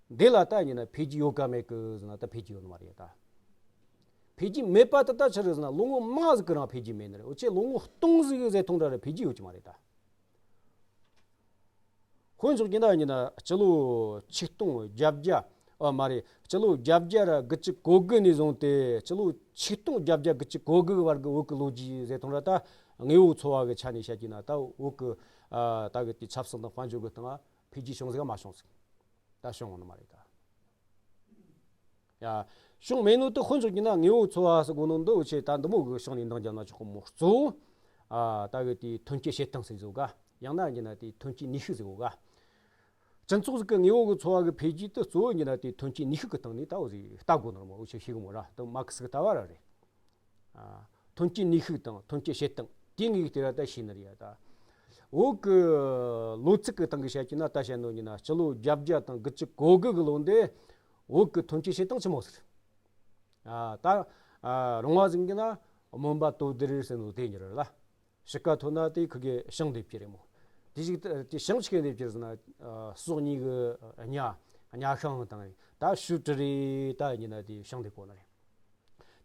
འདི་ལ་ད་ཡིན་ན་འཕེལ་རྒྱས་ཡོད་ག་མེད་གི་ཟེར་ན་ད་འཕེལ་རྒྱས་ཡོད་ནི་མ་རེད་ད། འཕེལ་རྒྱས་མེད་པ་དེ་ད་ཆི་རེད་ཟེར་ན་ལོ་ངོ་མང་ཟིག་གི་རིང་འཕེལ་རྒྱས་མེད་ནི་རེད། འུ་ཆོ་ལོ་ངོ་སྟོང་ཟིག་གི་ཟེར་ཐོང་འདྲ་རེད། འཕེལ་རྒྱས་ཡོད་ཀྱི་མ་རེད་ད། དཔེ་འཇོག་རྒྱུ་ན་ཡིན་ན་སྤྱི་ལོ་ཆིག་སྟོང་བརྒྱད་བརྒྱ། ཨ། མ་རེད། སྤྱི་ལོ་བརྒྱད་བརྒྱ་ར་དགུ་བཅུ་གོ་དགུ་ནས་བཟུང་སྟེ་སྤྱི་ལོ་ཆིག་སྟོང་བརྒྱད་བརྒྱ་དགུ་བཅུ་གོ་དགུ་བར་གི་བོད་ཀྱི་ལོ་རྒྱུས་ཟེར་ཐོང་ར་ད། དངོས་པོའི་འཚོ་བ་གི་ཆ་ནས་བཤད་རྒྱུ་ན་ད་བོད་ཀྱི། ཨ། ད་གི་དེ་ཆབ་སྲིད་དང་དཔལ་འབྱོར་གི་སྟེང་འཕེལ་རྒྱས་བྱུང་ཟིག་ག་མ་བྱུང་ཟིག་ད་བྱུང་ནི་མ་རེད་ད། ཡ། བྱུང་མེད་ནོ་དེ་དཔེ་འཇོག་རྒྱུ་ན་དངོས་པོའི་འཚོ་བ་ཟེར་གོ་ནོ་འདི་འུ་ཆོ་ད་འདི་མོ་གི་ཕྱོགས་ནས་འདང་རྒྱབ་ན་ཆོག་གི་མོ། གཙོ་བོ། ཨ། ད་གི་དེ་ཐོན་སྐྱེད་བྱེད་སྟངས་ཟེར་ཟིག་ག། ཡང་ན་ཡིན་ན་དེ་ཐོན་སྐྱེད་ནུས་ཤུགས་ཟེར་གོ་ག། སྤྱི་ཚོགས་ཟིག་གི་དངོས་པོ་གི་འཚོ་བ་གི་འཕེལ་རྒྱས་དེ་གཙོ་བོ་ཡིན་ན་དེ་ཐོན་སྐྱེད་ནུས་ཤུགས་གི་སྟེང་ནས་ད་འུ་ཟིག་ལྟ་དགོས་ནོ་མོ། འུ་ཆོ་ཤེས་གི་མོ་ར། དེ་མར་ཁེ་སི་གི་ལྟ་བ་ར་རེད། ཨ། ཐོན་སྐྱེད་ནུས་ཤུགས་དང་ཐོན་སྐྱེད་བྱེད་སྟངས་དེ་ངེས་ཀྱི་དེ་ར་ད་ཤེས་ནི་རེད་ཡ་ད། བོད་ཀྱི་ལོ་ཚིགས་ཀྱི་སྟེང་གི་བཤད་ཀྱི་ན་ད་བཤད་ནོ་ཡིན་ན་སྤྱི་ལོ་བརྒྱད་བརྒྱ་དང་དགུ་བཅུ་གོ་དགུ་གི་ལོ་འདི་བོད་ཀྱི་ཐོན་སྐྱེད་བྱེད་སྟངས་ཆི་མོ་ཟིག་ཨ། ད། ཨ། རོང་བ་ཟིག་གི་ན་སྨོན་པ་དོ་དིར་ཟེར་ནོ་དེ་ཡིན་ར་ལ། དཔྱིད་ཀ་ཐོན་ན་དེ་ཁི་གེ་ཞིང་འདེབས་ཀྱི་རེད་མོ། དེ་ཞིག་དེ་ཞིང་ཆི་གེ་འདེབས་ཀྱི་རེད་ཟེར་ན། ཨ། སོ་གཉིས་གི་ཉ་ཉ་ཤིང་དང་ད་ཤུ་ཀྲི་རེ་ད་ཡིན་ན་དེ་ཞིང་འདེབས་གོ་ནི་རེད།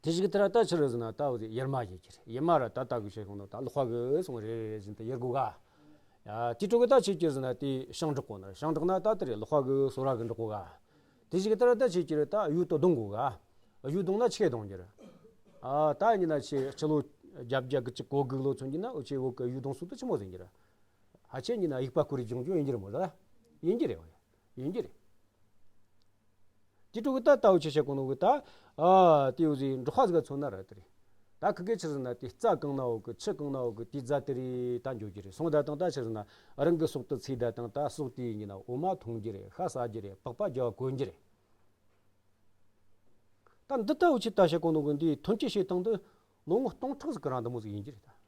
དེ་ཞིག་དེ་ར་ད་ཆི་རེད་ཟེར་ན་ད་འུ་ཟིག་ཡེར་མ་ཡེར་གྱི་རེད། ཡེར་མ་ར་ད་ད་གི་བཤད་ཤོང་ནོ་ད་ལག་པ་གི་སོང་རེ་རེ་བཞིན་དུ་ཡེར་གོ་ག། ཡ། དེ་དྲུག་གི་ད་ཆི་གྱི་རེད་ཟེར་ན་དེ་ཞིང་འབྲོག་གོ་ནི་རེད། ཞིང་འབྲོག་ན་ད་དེ་རེད། ལག་པ་གི་སོ་ར་གི་འབྲོག་གོ་ག། དེ་ཞིག་དེ་ར་ད་ཆི་གྱི་རེད། ད་གཡུ་དོ་རྡུང་གོ་ག། གཡུ་རྡུང་ན་ཆི་གེ་རྡུང་གྱི་རེད། ཨ། ད་ཡིན་ན་ཆི་སྤྱི་ལོ་བརྒྱད་བརྒྱ་དགུ་བཅུ་གོ་དགུ་ལོ་ཚུན་གྱི་ན་འུ་ཆོ་བོད་གི་གཡུ་རྡུང་སྲོལ་དེ་ཆི་མོ་ཟིག་ཡིན་གྱི་རེད། ཧ་ཆེ་ཡིན་ན་ཡིག་པ་བསྐུར་རེ་སྦྱོང་རྒྱུ་ཡིན་གྱི་རེད་མོ་ད། ཡིན་གྱི་རེད། ཡིན་གྱི་རེད། དེ་དྲུག་གི་ད་ལྟ་བུ་ཆི་བཤད་གོ་ནོ་གི་ད། ཨ། དེ་འུ་ཟིག་འབྲོག་པ་ཟིག་ག་མཚོན་ན་ར་དེ་རེད། ད་ཁི་གེ་ཆི་ཟེར་ན་དེ་རྩྭ་གང་ན་འོག་གི་ཆུ་གང་ན་འོག་གི་དེ་རྫ་དེ་རེ་ད་འགྱོ་རྒྱུ་རེད། སོང་ད་དང་ད་ཆི་ཟེར་ན་རང་གི་ཟོག་དེ་ཚིག་ད་དང་ད་ཟོག་དེ་ཡིན་ན་འོ་མ་འཐུང་རྒྱུ་རེད། ཤ་ཟ་རྒྱུ་རེད། པགས་པ་རྒྱབ་བ་གོན་རྒྱུ་རེད། ད་འདི་ལྟ་བུ་ཆི་ད་བཤད་གོ་ནོ་གི་འདི་ཐོན་སྐྱེད་བྱེད་སྟངས་འདི་ལོ་ངོ་སྟོང་ཕྲག་ཟིག་གི་རིང་འདི་མོ་ཟིག་ཡིན་རྒྱུ་རེད་ད།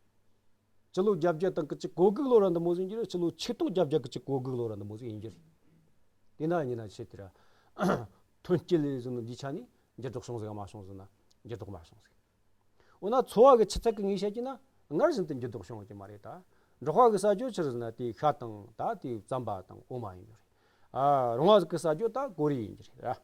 སྤྱི་ལོ་བརྒྱད་བརྒྱ་དང་དགུ་བཅུ་གོ་དགུ་ལོ་ར་འདི་མོ་ཟིག་ཡིན་རྒྱུ་རེད། སྤྱི་ལོ་ཆིག་སྟོང་བརྒྱད་བརྒྱ་དགུ་བཅུ་གོ་དགུ་ལོ་ར་འདི་མོ་ཟིག་ཡིན་རྒྱུ་རེད། དེ་ན་ཡིན་ན་ཆི་དེ་ར་ཐོན་སྐྱེད་ལས་ཟེར་ནོ་འདི་ཆ་ནས་འགྱུར་ལྡོག་བྱུང་ཟིག་ག་མ་བྱུང་ཟེར་ན་འགྱུར་ལྡོག་མ་བྱུང་ཟིག་འོ་ན་འཚོ་བ་གི་ཆུ་ཚད་གི་ངོས་བཤད་ཀྱི་ན་སྔར་བཞིན་དུ་འགྱུར་ལྡོག་བྱུང་ཡོད་ཀྱི་མ་རེད་ད། འབྲོག་པ་གི་ཟ་རྒྱུ་ཆི་རེད་ཟེར་ན་དེ་ཤ་དང་ད་དེ་རྩམ་པ་དང་འོ་མ་ཡིན་རྒྱུ་རེད། ཨ། རོང་བ་གི་ཟ་རྒྱུ་ད་གོ་རེ་ཡིན་རྒྱུ་རེད་ར།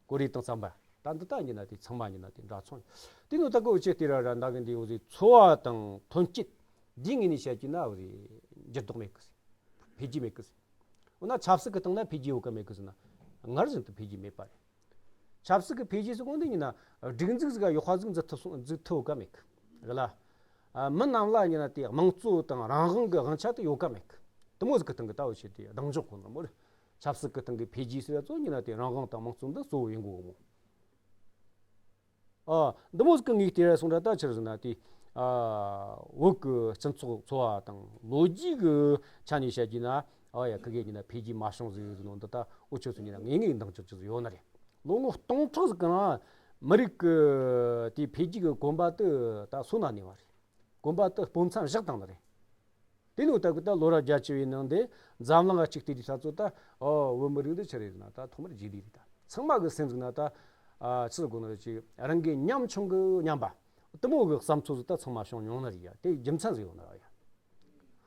གོ་རེ་དང་རྩམ་པ། ད་འདི་ད་ཡིན་ན་དེ་ཚང་མ་ཡིན་ན་དེ་འདྲ་མཚུངས། དེ་ནོ་ད་གི་འུ་ཆོ་དེ་ར་ར་འདྲ་གི་འདི་འུ་ཟིག་འཚོ་བ་དང་ཐོན་སྐྱེད་འདི་ངོས་ནས་བཤད་ཀྱི་ན་འུ་ཟིག་འགྱུར་ལྡོག་མེད་གི་ཟེར། འཕེལ་རྒྱས་མེད་གི་ཟེར། འོ་ན་ཆབ་སྲིད་ཀྱི་སྟེང་ན་འཕེལ་རྒྱས་ཡོད་ག་མེད་གི་ཟེར་ན། སྔར་བཞིན་དུ་འཕེལ་རྒྱས་མེད་པ་རེད། ཆབ་སྲིད་ཀྱི་འཕེལ་རྒྱས་ཟེར་གོ་འདི་ཡིན་ན་སྒྲིག་འཛུགས་ཟིག་ག་ཡག་པ་ཟིག་འཛུགས་ཐུབ་སོང་འཛུགས་ཐུབ་ཡོད་ག་མེད་གི་རེད་ལ། ཨ། མི་རྣམས་ལ་ཡིན་ན་དེ་དམངས་གཙོ་དང་རང་དབང་གི་དབང་ཆ་དེ་ཡོད་ག་མེད་གི། དེ་མོ་ཟིག་གི་སྟེང་གི་ལྟ་བུ་ཆེ་དེ་གདེང་འཇོག་གོ་ནོ་མོ་རེད། ཆབ་སྲིད་ཀྱི་སྟེང་གི་འཕེལ་རྒྱས་ཟེར་བ་ཚོ་ཡིན་ན་དེ་རང་དབང་དང་དམངས་གཙོ་འདི་གཙོ་བོ་ཡིན་དགོས་གི་མོ། ཨ། འདི་མོ་ཟིག་གི་ངོས་དེ་ར་སོང་ར་ད་ཆི་རེད་ཟེར་ན་དེ། ཨ། བོད་ཀྱི་སྤྱི་ཚོགས་འཚོ་བ་དང་ལོ་རྒྱུས་ཀྱི་ཆ་ནས་བཤད་ཀྱི་ན། ཨ་ཡ། ཁི་གེ་ཡིན་ན་འཕེལ་རྒྱས་མ་བྱུང་ཟིག་ཟེར་ནོ་འདི་ད་འུ་ཆོ་ཚོ་ཡིན་ན་ངེས་ངེས་འདང་རྒྱག་རྒྱུ་ཟིག་ཡོད་ནི་རེད། ལོ་ངོ་སྟོང་ཕྲག་ཟིག་གི་རིང་མི་རིགས་ཀྱི་དེ་འཕེལ་རྒྱས་ཀྱི་གོམ་པ་དེ་ད་སོ་ན་གནས་པ་རེད། གོམ་པ་དེ་སྤོ་མཚམས་བཞག་བཏང་ནི་རེད། དེ་ནས་ད་གི་ད་ལོ་རབས་བརྒྱད་ཅུ་བའི་ནང་དེ་འཛམ་གླིང་ང་གཅིག་བལྟས་དུས་ད་ཚོ་ད་ཨོ་བོད་མི་རིགས་འདི་ཆི་རེད་ཟེར་ན་ད་ཐོག་མར་རྗེས་ལུས་རེད། ད་ཚང་མ་གི་སེམས་ཟིག་ན་ད་ཨ་ཆི་ཟེར་དགོས་ནི་རེད། ཅིག་རང་གི་ཉམ་ཆུང་གི་ཉམས་པ་དེ་མོ་གི་བསམ་ཚུལ་ཟིག་ད་ཚང་མ་བྱུང་མྱོང་ནི་རེད་ཡ། དེ་རྒྱུ་མཚན་ཟིག་ཡོད་ནི་རེད་ཡ།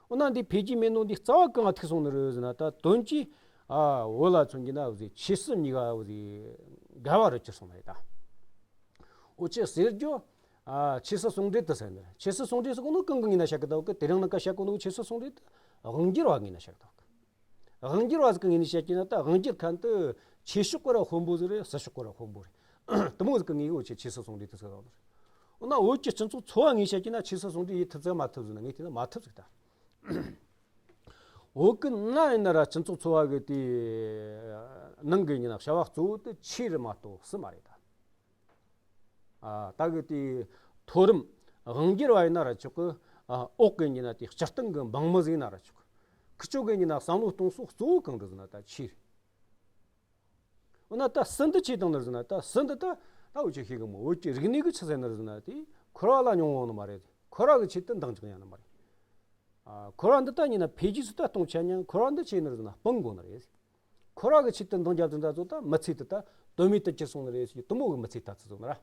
འོ་ན་འདི་འཕེལ་རྒྱས་མེད་ནོ་འདི་རྩ་བ་གང་ང་ཐུག་སོང་ནི་རེད་ཟེར་ན། ད་དོན་གྱིས་ཨ་བོད་ལ་མཚོན་གྱི་ན་འུ་ཟེ་ཆོས་སྲིད་གཉིས་ཀ་འུ་ཟེ་འགལ་བ་རུ་གྱུར་སོང་ནི་རེད་ད། འུ་ཆོས་ཟེར་རྒྱུ་ཨ་ཆོས་སྲིད་ཟུང་འབྲེལ་དུ་ཟེར་ནི་རེད། ཆོས་སྲིད་ཟུང་འབྲེལ་ཟེར་གོ་ནོ་གང་གི་ངོས་ནས་བཤད་གི་ད་གི། དེ་རིང་ནངས་ཀ་བཤད་གོ་ནོ་ཆོས་སྲིད་ཟུང་འབྲེལ་དེ་དབང་སྒྱུར་བ་ངོས་ནས་བཤད་གི་ད་གི། དབང་སྒྱུར་བ་ཟིག་གི་ངོས་ནས་བཤད་ཀྱི་ན་ད་དབང་སྒྱུར་མཁན་དེ་ཆོས་ཕྱོགས་ཀ་ར་དཔོན་པོ་ཟིག་རེད། སྲིད་ཕྱོགས་ཀ་ར་དཔོན་པོ་རེད། དེ་མོ་ཟིག་གི་ངོས་འུ་ཆོས་ཆོས་སྲིད་ཟུང་འབྲེལ་དུ་ཟེར་གི་ཡོད་ནི་རེད། འོ་ན་བོད་ཀྱི་སྤྱི་ཚོགས་ཚོ་བ་ངོས་བཤད་ཀྱི་ན་ཆོས་སྲིད་ཟུང་འབྲེལ་ཡེད་ཐུབ་ཟིག་མ་ཐུབ་ཟེར་ན། ངས་བལྟས་ན་མ་ཐུབ་ཟིག་ད། བོད་ཀྱི་ནང་ཡིན་ན་ར་སྤྱི་ཚོགས་ཚོ་བ་གི་དེ་ནང་གི་ཡིན་ན་བྱ་བ་གཙོ་བོ་དེ་ཆོས་རེད་མ་གཏོགས་སྲིད་མ་རེད་ད། ཨ་ད་གི་དེ་མཐོ་རིམ་དབང་སྒྱུར་བ་ཡིན་ན་ར་ཆོག་གི། ཨ་འོག་གི་ཡིན་ན་དེ་སྤྱིར་བཏང་གི་འབངས་མི་ཟིག་ཡིན་ན་ར་ཆོག་གི། ཁི་ཆོ་གི་ཡིན་ན་བསམ་བློ་གཏོང་ས་གཙོ་བོ་གང་རེད་ཟེར་ན་ད་ཆོས་རེད། འོ་ན་ད་སྲིད་འདི་ཆི་བཏང་ནི་རེད་ཟེར་ན། ད་སྲིད་འདི་ད་ད་འུ་ཆོས་ཤེས་གི་མོ། བོད་ཀྱི་རིག་གནས་གི་ཆི་ཟེར་ནི་རེད་ཟེར་ན། དེ་འཁོར་བ་ལ་མྱོང་ཡོད་ནི་མ་རེད། འཁོར་བ་གི་ཆེད་དུ་འདང་རྒྱག་ཡ་ནི་མ་རེད། ཨ་འཁོར་བ་འདི་ད་ཡིན་ན་འཕེལ་རྒྱས་སུ་ད་གཏོང་ཆ་ཉན། འཁོར་བ་འདི་ཆི་ཡིན་ནི་རེད་ཟེར་ན་སྤང་དགོས་ནི་རེད། འཁོར་བ་གི་ཆེད་དུ་འདང་རྒྱབ་ཟིན་ད་ཚོ་ད་མི་ཚེ་དེ་ད་དོན་མེད་དུ་གྱུར་སོང་ནི་རེད་ཟེར། དེ་མོ་གི་མི་ཚེ་ད་ཚོ་ཚོ་ནི་ར།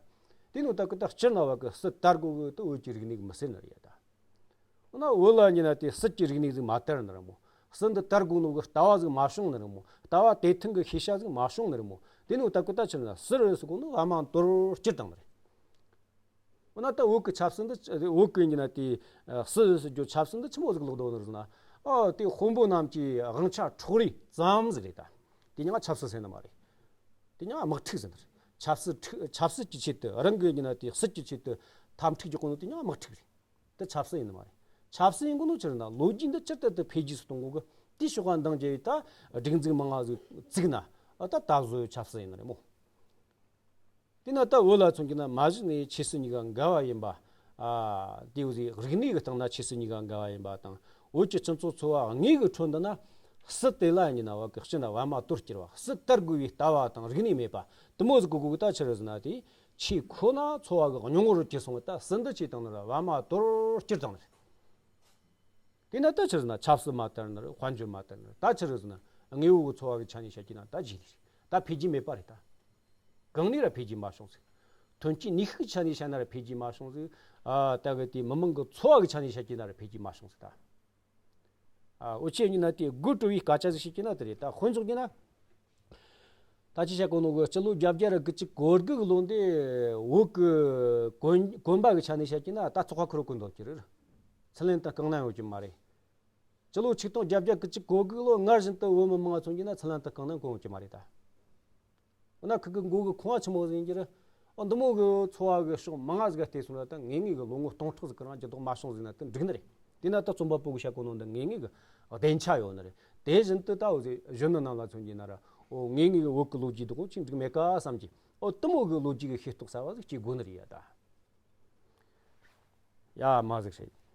དེ་ནོ་ད་གི་ད་སྤྱིར་ན་བ་གི་སྲིད་དར་དགོས་གི་དེ་བོད་ཀྱི་རིག་གནས་གི་མི་སྲིད་ནི་རེད་ད། འོ་ན་བོད་ལ་ཡིན་ན་དེ་སྲིད་ཀྱི་རིག་གནས་ཟིག་མ་དར་ནི་རེད་མོ། སྲིད་འདི་དར་དགོས་ནོ་གི་ལྟ་བ་ཟིག་མ་བྱུང་ནི་རེད་མོ། ལྟ་བ་དེ་མཐུན་གི་ཤེས་བྱ་ཟིག་མ་བྱུང་ནི་རེད་མོ། དེ་ནོ་ད་གི་ད་ཆི་ཟེར་ན་སྲིད་ཟེར་གོ་ནོ་བར་མ་དོར་སྐྱུར་བཏང་ནི་རེད། འོ་ན་ད་བོད་ཀྱི་ཆབ་སྲིད་འདི་བོད་ཀྱི་ཡིན་ན་དེ་སྲིད་ཟེར་རྒྱུ་ཆབ་སྲིད་འདི་ཆི་མོ་ཟིག་ལོག་འདུག་ནི་རེད་ཟེར་ན། ཨ་དེ་དཔོན་པོ་རྣམས་ཀྱི་དབང་ཆ་འཕྲོག་རེས་ཙམ་ཟིག་རེད་ད། དེ་མྱིང་ང་ཆབ་སྲིད་ཟེར་ནི་མ་རེད། དེ་མྱིང་ང་དམག་འཁྲུག་ཟེར་ནི་རེད། ཆབ་སྲིད་འཁྲུག་ཆབ་སྲིད་ཀྱི་ཆེད་དུ་རང་གི་ཡིན་ན་དེ་སྲིད་ཀྱི་ཆེད་དུ་འཐབ་འཁྲུག་རྒྱག་གོ་ནོ་དེ་མྱིང་ང་དམག་འཁྲུག་རེད། དེ་ཆབ་སྲིད་ཡིན་ནི་མ་རེད། ཆབ་སྲིད་ཡིན་གོ་ནོ་ཆི་རེད་ན་ལོ་རྒྱུས་འདི་ཇི་ལྟར་དུ་འཕེལ་རྒྱས་སུ་གཏོང་དགོས་གི། དེའི་ཕྱོགས་ལ་འདང་རྒྱག་ཡས་ད་སྒྲིག་འཛུགས་མང་ང་ཟིག་བཙུགས་ན། ཨ་ད་ད་གཟོད་ཆབ་སྲིད་ཡིན་ནི་རེད་མོ། དེ་ན་ད་བོད་ལ་མཚོན་གྱི་ན་མ་གཞི་ནས་ཆོས་སྲིད་གཉིས་ཀ་འགལ་བ་ཡིན་པ། ཨ་དེ་བོ་ཟིག་རིག་གནས་ཀྱི་སྟེང་ན་ཆོས་སྲིད་གཉིས་ཀ་འགལ་བ་ཡིན་པ་དང་། བོད་ཀྱི་སྤྱི་ཚོགས་འཚོ་བ་དངོས་ཀྱི་ཁྲོད་འདི་ན་སྲིད་དེ་ལ་ཡིན་ན་བ་གི་སྤྱི་ན་བར་མ་དོར་སྐྱུར་བ། སྲིད་དར་དགོས་པའི་ལྟ་བ་དང་རིག་གནས་མེད་པ་དེ་མོ་ཟིག་གི་སྒོ་གི་ད་ཆི་རེད་ཟེར་ན། དེ་ཆོས་ཁོ་ན་འཚོ་བ་གི་སྙིང་བོ་རུ་གྱུར་སོང་བ། ད་སྲིད་འདི་ཆི་བཏང་ནི་རེད། བར་མ་དོར་སྐྱུར་བཏང་ནི་རེད། དེ་ན་ད་ཆི་རེད་ཟེར་ན་ཆབ་སྲིད་མ་དར་ནི་རེད། དཔལ་འབྱོར་མ་དར་ནི་རེད། ད་ཆི་རེད་ཟེར་ན་དངོས་པོ་གི་འཚོ་བ་གི་ཆ་ནས་བཤད་ཀྱི་ན་ད་རྗེས་ལུས་རེད། ད་འཕེལ་རྒྱས་མེད་པ་རེད་ད། གང་ནས་ར་འཕེལ་རྒྱས་མ་བྱུང་ཟིག། ཐོན་སྐྱེད་ནུས་ཤུགས་ཆ་ནས་བཤད་ན་ར་འཕེལ་རྒྱས་མ་བྱུང་ཟིག། ཨ་ད་གི་དེ་མི་མང་གི་འཚོ་བ་གི་ཆ་ནས་བཤད་ཀྱི་ན་ར་འཕེལ་རྒྱས་མ་བྱུང་ཟིག་ད། ཨ་འུ་ཆོས་ཡིན་ན་དེ་དགོད་བྲོ་བའི་སྐད་ཆ་ཟིག་བཤད་ཀྱི་ན་དེ་རེད། ད་དཔེ་འཇོག་གི་ན། ད་ཅི་བཤད་གོ་ནོ་གི་སྤྱི་ལོ་བརྒྱད་བརྒྱ་ར་དགུ་བཅུ་གོ་དགུ་གི་ལོ་འདི་བོད་གི་གོན་གོན་པ་གི་ཆ་ནས་བཤད་ཀྱི་ན་ད་ཚོགས་ཁ་ཁུ་རུ་གོན་འདུག་གི་རེད། ཚུར་ལེན་དུ་རྐང་སྣམ་ཡོད་ཀྱི་མ་རེད། སྤྱི་ལོ་ཆིག་སྟོང་བརྒྱད་བརྒྱ་དགུ་བཅུ་གོ་དགུ་ལོ་སྔར་བཞིན་དུ་བོད་མི་མང་ང་མཚོན་གྱི་ན་ཚུར་ལེན་དུ་རྐང་སྣམ་གོན་ཡོད་ཀྱི་མ་རེད་ད། འོ་ན་ཁི་གི་མགོ་གི་ཁུང་བ་ཆི་མོ་ཟིག་ཡིན་གྱི་རེད། འོ་འདི་མོ་གི་འཚོ་བ་གི་ཕྱོགས་མང་ང་ཟིག་ག་བལྟས་སོང་ན་ད་ངེས་ངེས་གི་ལོ་ངོ་སྟོང་ཕྲག་ཟིག་གི་རིང་འགྱུར་ལྡོག་མ་བྱུང་ཟིག་ན་དེ་འགྲིག་ནི་རེད། དེ་ན་ད་རྩོམ་པ་པོ་གི་བཤད་གོ་ནོ་འདི་ངེས་ངེས་གི་བདེན་ཆ་ཡོད་ནི་རེད། དེ་བཞིན་དུ་ད་འོ་ཟིག་གཞོན་ནུ་རྣམས་ལ་མཚོན་གྱི་ན་ར་འོ་ངེས་ངེས་གི་བོད་གི་ལོ་རྒྱུས་འདི་གོ་ཅིག་འགྲིག་མེད་ཀ་བསམ་གྱི། འོ་འདི་མོ་གི་ལོ་རྒྱུས་གི་ཤེས་རྟོགས་གསར་བ་ཟིག་སྐྱེ་དགོས་ནི་རེད་ཡ་ད། ཡ་མ་ཟིག་བཤད།